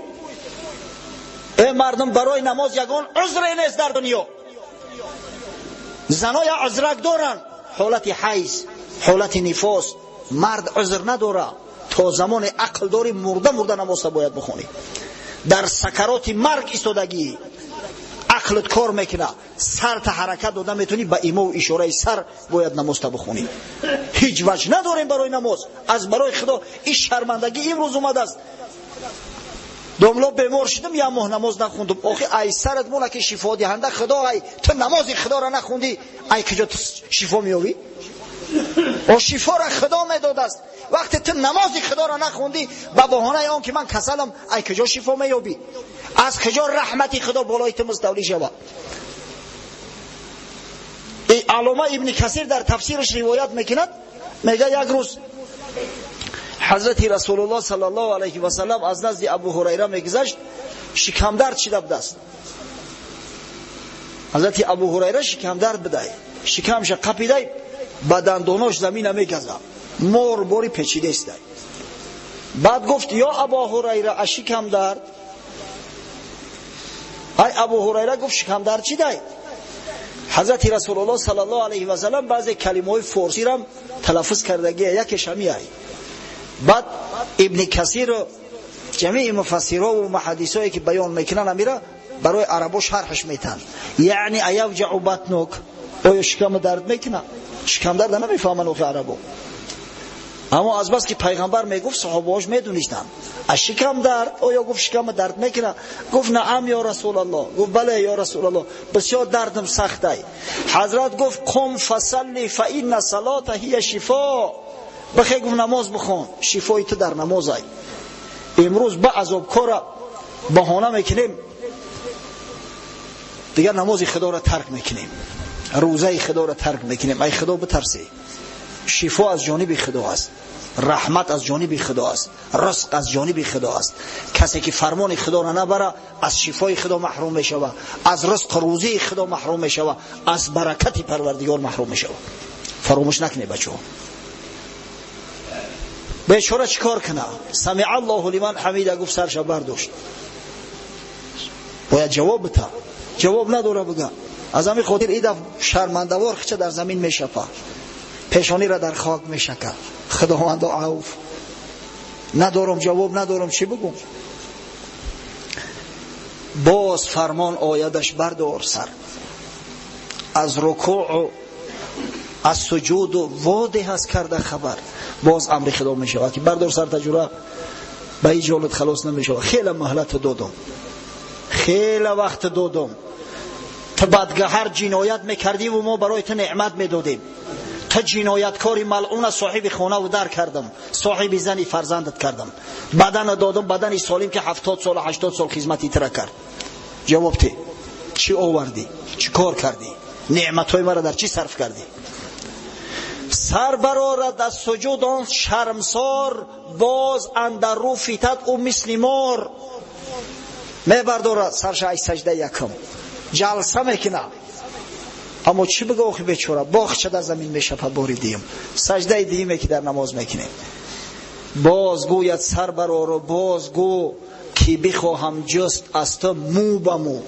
Э мардум, барои намоз ягон узре нест дар дунё. Заноя узрак доранд, ҳолати ҳайз, ҳолати нифос. Мард узр надора. То замоне ақл дорӣ, мурда мурда намоза бояд бихонӣ. Дар сакароти марг истодагӣ, ақлат кор мекуна, сарта ҳаракат дода метавонӣ, ба имову ишораи сар бояд намозта бихонӣ. Ҳеҷ ваҷ надорем барои намоз. Аз барои худо ин шармандагӣ имрӯз омадааст. Домло, бемор шудам, як моҳ намоз нахондум. Охи, ай сарат мона ки шифодиҳанда худо ай, ту намози худоро нахондӣ, ай куҷо ту шифо меёвӣ? О, шифора худо медодааст. Вақте ту намози худоро нахондӣ ба баҳонаи он ки ман касалам, ай куҷо шифо меёбӣ? Аз куҷо раҳмати худо болои ту муставлӣ шавад? Аллома Ибни Касир дар тафсираш ривоят мекунад, мега, як рӯз ҳазрати Расулуллоҳ саллаллоҳу алайҳи васаллам аз назди Абу Ҳурайра мегузашт. Шикамдард шида будааст ҳазрати Абу Ҳурайра, шикамдард будай, шикамша қапидай, ба дандонош замина мегаза, мор бори печидаистай. Баъд гуфт: «Ё Абу Ҳурайра, а шикамдард?» Ай Абу Ҳурайра гуфт: «Шикамдард чӣ дай?» Ҳазрати Расулуллоҳ саллаллоҳу алайҳи васаллам баъзе калимаҳои форсирам талаффуз кардагия, якеш ҳамиай. Баъд Ибни Касиру ҷамии муфассирову муҳаддисое ки баён мекунанд, амира барои арабо шарҳаш метаҳанд, яъне أيوجع بطنك, оё шикама дард мекунад? Шикамдарда намефаҳманд охи арабо, аммо азбас ки пайғамбар мегуфт, саҳобаҳош медонистанд. А шикам дард, оё гуфт, шикама дард мекунад? Гуфт: «نعم يا رسول الله». Гуфт: «Бале, ё Расулаллоҳ, бисёр дардам сахтай». Ҳазрат гуфт: «قم فصل فإن الصلاة هي الشفاء». Бихе, гуфт, намоз бихон, шифои ту дар намозай. Имрӯз ба азобкора баҳона мекунем, дигар намози худоро тарк мекунем, рӯзаи худоро тарк мекунем. Ай худо битарсӣ. Шифо аз ҷониби худо аст, раҳмат аз ҷониби худо аст, ризқ аз ҷониби худо аст. Касе ки фармони худоро набара, аз шифои худо маҳрум мешава, аз ризқ рӯзии худо маҳрум мешава, аз баракати Парвардигор маҳрум мешава. Фаромӯш накунед, бачаҳо. Бечора чӣ кор куна? سمع الله لمن حمده гуфт, сарша бардошт, бояд ҷавоб бита, ҷавоб надора бига. Аз ҳамин хотир идаф шармандавор хича дар замин мешапа, пешонира дар хок мешака: «Худовандо, авф, надорам, ҷавоб надорам, чӣ бигум?» Боз фармон оядаш: бардор сар аз рукӯъу аз суҷуду водеҳ аст карда хабар. Боз амри худо мешавад ки бардор сар, таҷура, ба ин ҷолат халос намешавад. Хеле муҳлат додам, хеле вақт додам. Ту бадгаҳар ҷиноят мекардиву мо барои ту неъмат медодем. Ту ҷинояткори малъуна соҳиби хонаву дар кардам, соҳиби зани фарзандат кардам, бадана додам, бадани солим ки 70 солу 80 сол хизмати тира кард. Ҷавоб те, чӣ овардӣ, чӣ кор кардӣ, неъматҳои маро дар чӣ сарф кардӣ? Сар барорад аз суҷуд он шармсор, боз андар рӯ фитад ӯ мисли мор. Мебардорад сарша ай саҷда якум, ҷалса мекуна, аммо чӣ бигӯ охи бечора? Боғча дар замин мешапад. Бори диюм, саҷдаи диюме ки дар намоз мекунем, боз гӯяд: сар барору боз гӯ ки бихоҳам ҷуст аз ту мӯ ба мӯ.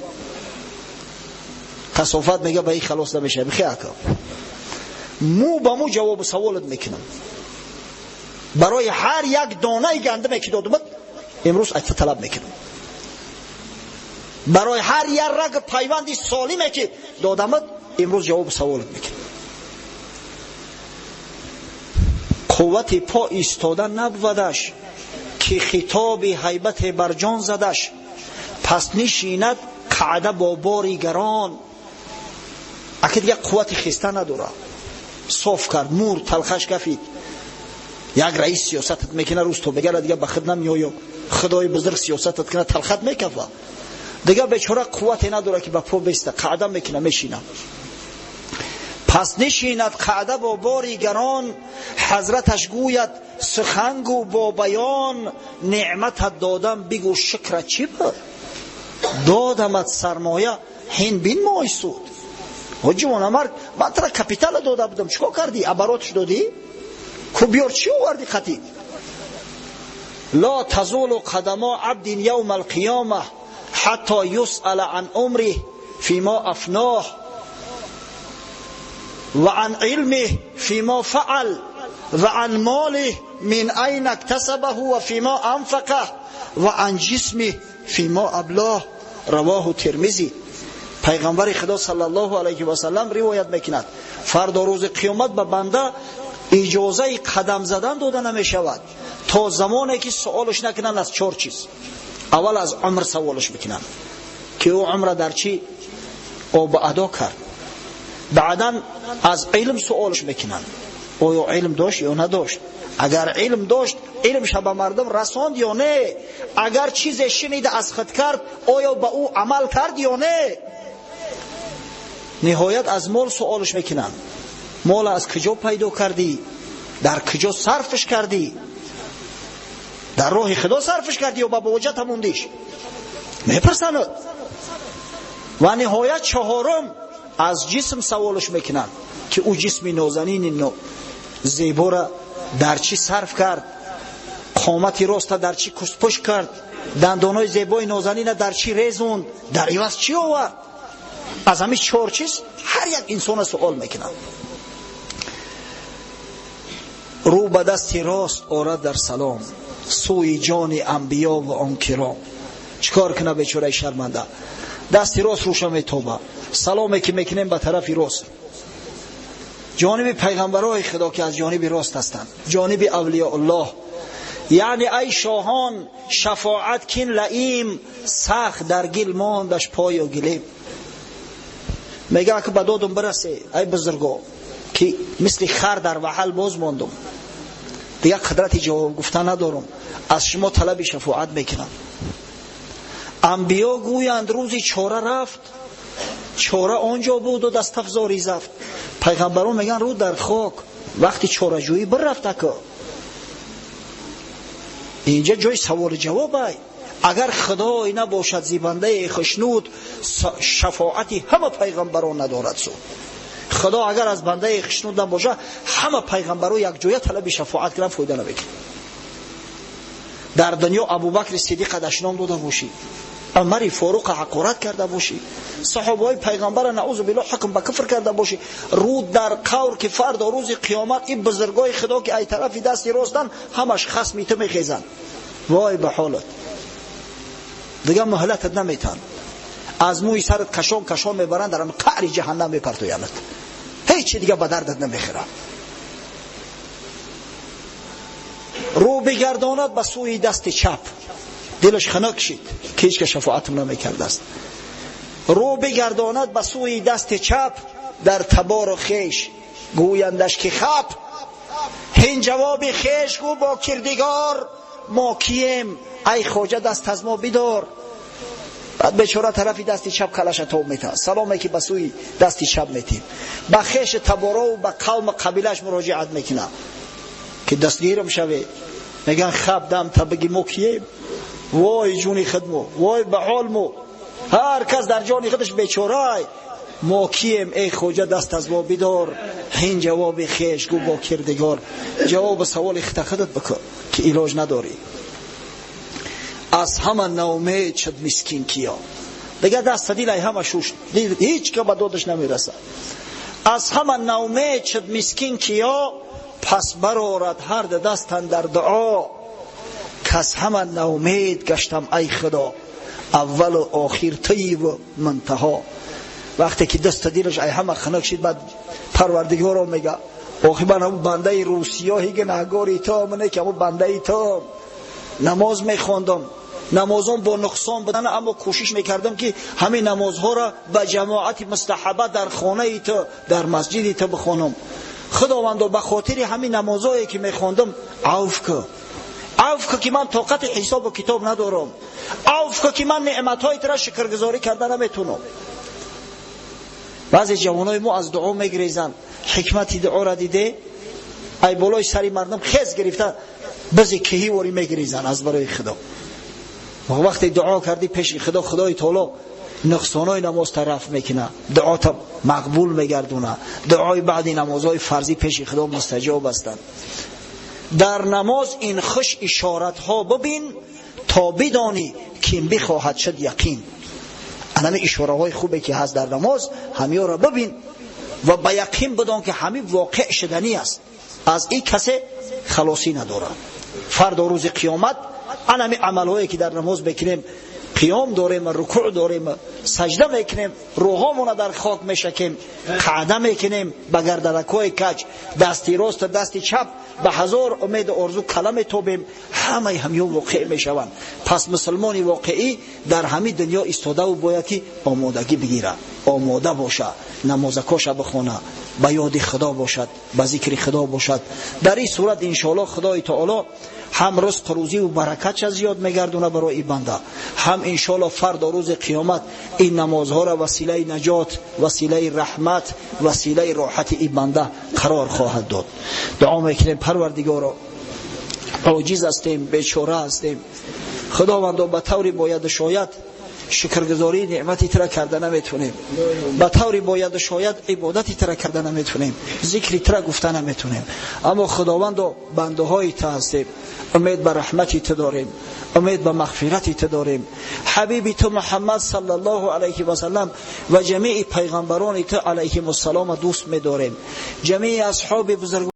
Касофат мега, ба ин халос намешавад. Бихе ака, мӯ ба мӯ ҷавобу саволат мекунам. Барои ҳар як донаи гандаме ки додумат, имрӯз аз ту талаб мекунам. Барои ҳар як раг пайванди солиме ки додамат. Имрӯз ҷавоби саволат мекунем. Қуввати по истода набвадаш, ки хитоби ҳайбате бар ҷон задаш. Пас нишинад қаъда бо бори гарон. Аки дига қуввати хиста надора. Соф кард, мур, талхаш кафид. Як раис сиёсатат мекуна, рӯз то бегара дига ба худ намеоё. Худои бузург сиёсатат куна, талхат мекафа. Дига бечора қуввате надора ки ба по беста, қаъда мекуна, мешина. Пас нишинад қаъда бо бори гарон. Ҳазраташ гӯяд сухангӯ бо баён. Неъматат додам, бигӯ шукра чӣ буд? Додамат сармоя, ҳин бинмой суд. Ҷавонамард, ман тара капитала дода будам, чикор кардӣ? Оборотш додӣ? Ку биёр чӣ овардӣ қатӣ? Ла тазулу қадамо абдин явма алқиёма ҳатто юсала ан умрих фима афноҳ ва ан илмих фима фаал ва ан молих мин айна иктасабаҳу ва фима анфақаҳ ва ан ҷисмих фима аблоҳ. Равоҳу Тирмизӣ. Пайғамбари Худо саллаллоҳу алайҳи васаллам ривоят мекунад: фардо рӯзи қиёмат ба банда иҷозаи қадам задан дода намешавад то замоне ки суолш накунанд аз чор чиз. Аввал аз умр саволш мекунанд, ки ӯ умра дар чӣ об адо кард. Баъдан аз илм суолш мекунанд, оё илм дошт ё надошт. Агар илм дошт, илмша ба мардум расонд ё не. Агар чизе шунида аз худ кард, оё ба ӯ амал кард ё не. Ниҳоят аз мол суолш мекунанд, мол аз куҷо пайдо кардӣ, дар куҷо сарфш кардӣ, дар роҳи Худо сарфш кардӣ ё ба боҷата мондиш? Мепурсанд. Ва ниҳоят чаҳорум аз ҷисм саволш мекунанд, ки ӯ ҷисми нозанини зебора дар чӣ сарф кард, қомати роста дар чӣ кустпӯш кард, дандонҳои зебои нозанина дар чӣ резонд, дар иваз чӣ овард. Аз ҳамин чор чиз ҳар як инсона суол мекунанд. Рӯ ба дасти рост орад дар салом, сӯи ҷони анбиё ва он киром. Чикор куна бечораи шарманда? Дасти рост рӯша метоба. Саломе ки мекунем ба тарафи рост, ҷониби пайғамбарои Худо ки аз ҷониби рост ҳастанд, ҷониби авлиёуллоҳ. Яъне ай шоҳон, шафоат кин лаим, сахт дар гил мондаш пою гилем. Мега ки ба додум бирасе, ай бузурго, ки мисли хар дар ваҳал боз мондум, дигар қудрати ҷавоб гуфта надорам, аз шумо талаби шафоат мекунам. Анбиё гӯянд рӯзи чора рафт, чора онҷо буду дастафзори зафт. Пайғамбарон мегӯянд рӯ дар хок, вақти чораҷӯӣ бирафт. Ако инҷа ҷои саволу ҷавоб ай. Агар Худой набошад зибандаи хушнуд, шафоати ҳама пайғамбарон надорад суд. Худо агар аз бандаи хушнуд набошад, ҳама пайғамбаро якҷоя талаби шафоат кунанд, фоида намекунад. Дар дунё Абубакри Сиддиқа дашном дода бошӣ, Умари Форуқа ҳақорат карда бошӣ, саҳобаҳои пайғамбара наузу биллоҳ ҳукм ба куфр карда бошӣ, рӯ дар қавр ки фардо рӯзи қиёмат ин бузургои Худо ки ай тарафи дасти ростанд, ҳамаш хасми ту мехезанд. Вой ба ҳолат, дигар муҳлатат наметаҳанд. Аз мӯи сарат кашон кашон мебаранд, дар қаъри ҷаҳаннам мепартоянад. Ҳечи дига ба дардат намехӯрад. Рӯ бигардонад ба сӯи дасти чап, дилаш хунук шид ки ҳеч ка шафоатам намекардааст. Рӯ бигардонад ба сӯи дасти чап, дар табору хеш гӯяндаш ки хап. Ҳин ҷавоби хеш гӯ бо кирдигор, мо кием ай хоҷа даст аз мо бидор. Баъд бечора тарафи дасти чап калаша тоб метаҳад. Саломе ки ба сӯи дасти чап метиҳем. Ба хеши таборову ба қавму қабилааш муроҷиат мекунад ки дастгирам шавед. Мегӯянд хаб дам та бигӣ мо кием? Вой ҷуни худмо, вой ба ҳол мо. Ҳар кас дар ҷони худаш бечорай. Мо кием эй хоҷа даст аз мо бидор. Ҳин ҷавоби хеш гӯ бо кирдигор. Ҷавоби саволи хита худат бикун ки илоҷ надорӣ. Аз ҳама наумед шуд мискин киё. Дигар даста дилай ҳама шуш, ҳеҷ ка ба додаш намерасад. Аз ҳама наумед шуд мискин киё, пас барорад ҳар ду дастан дар дуо. Кас ҳама наумед гаштам ай Худо, аввалу охир туиву мунтаҳо. Вақте ки даста дилаш ай ҳама хунук шид, баъд Парвардигоро мега: охи, ман ҳамун бандаи русиёҳи гунаҳгори то мане ки ҳамун бандаи то намоз мехондам, намозон бо нуқсон будан, аммо кӯшиш мекардам, ки ҳамин намозҳоро ба ҷамоати мустаҳаба дар хонаи ту, дар масҷиди ту бихонам. Худовандо, ба хотири ҳамин намозое ки мехондам, авф ку, авф ку, ки ман тоқати ҳисобу китоб надорам, авф ку, ки ман неъматҳои тура шукргузорӣ карда наметунам. Баъзе ҷавонои мо аз дуо мегирезанд. Ҳикмати дуоро диде, ай болои сари мардум хез гирифта, бизи киҳӣ ворӣ мегирезанд аз барои Худо. Вақте дуо кардӣ пеши Худо, Худои Таоло нуқсонои намоз тараф мекуна, дуота мақбул мегардуна. Дуои баъди намозҳои фарзӣ пеши Худо мустаҷоб ҳастанд. Дар намоз ин хуш ишоратҳо бибин, то бидонӣ, ким бихоҳад шуд яқин. Анами ишораҳои хубе ки ҳаст дар намоз, ҳамиёро бибин ва ба яқин бидон, ки ҳамин воқеъ шуданӣ аст, аз ин касе халосӣ надорад. Фардо рӯзи қиёмат анами амалҳое ки дар намоз мекунем, қиём дорем, рукӯъ дорем, саҷда мекунем, рӯҳомона дар хок мешакем, қаъда мекунем ба гарданакҳои каҷ, дасти рост, дасти чап, ба ҳазор умеду орзу кала метобем, ҳамаи ҳамиё воқеъ мешаванд. Пас мусулмони воқеӣ дар ҳамин дунё истодаву бояд ки омодагӣ бигирад, омода боша, намозакоша бихона, ба ёди Худо бошад, ба зикри Худо бошад. Дар ин сурат, иншоалло, Худои Таоло ҳам ризқу рӯзиву баракатша зиёд мегардона барои банда, ҳам, иншоалло, фардо рӯзи қиёмат ин намозҳоро василаи наҷот, василаи раҳмат, василаи роҳати ин банда қарор хоҳад дод. Дуо мекунем: Парвардигоро, оҷиз ҳастем, бечора ҳастем, Худовандо, ба таври бояду шояд шукргузории неъмати тура карда наметунем, ба таври бояду шояд ибодати тура карда наметунем, зикри тура гуфта наметунем, аммо, Худовандо, бандаҳои ту ҳастем, умед ба раҳмати ту дорем, умед ба мағфирати ту дорем. Ҳабиби ту Муҳаммад саллаллоҳу алайҳи васаллам ва ҷамеи пайғамбарони ту алайҳим ассалома дӯст медорем, ҷамеи асҳоби бузург.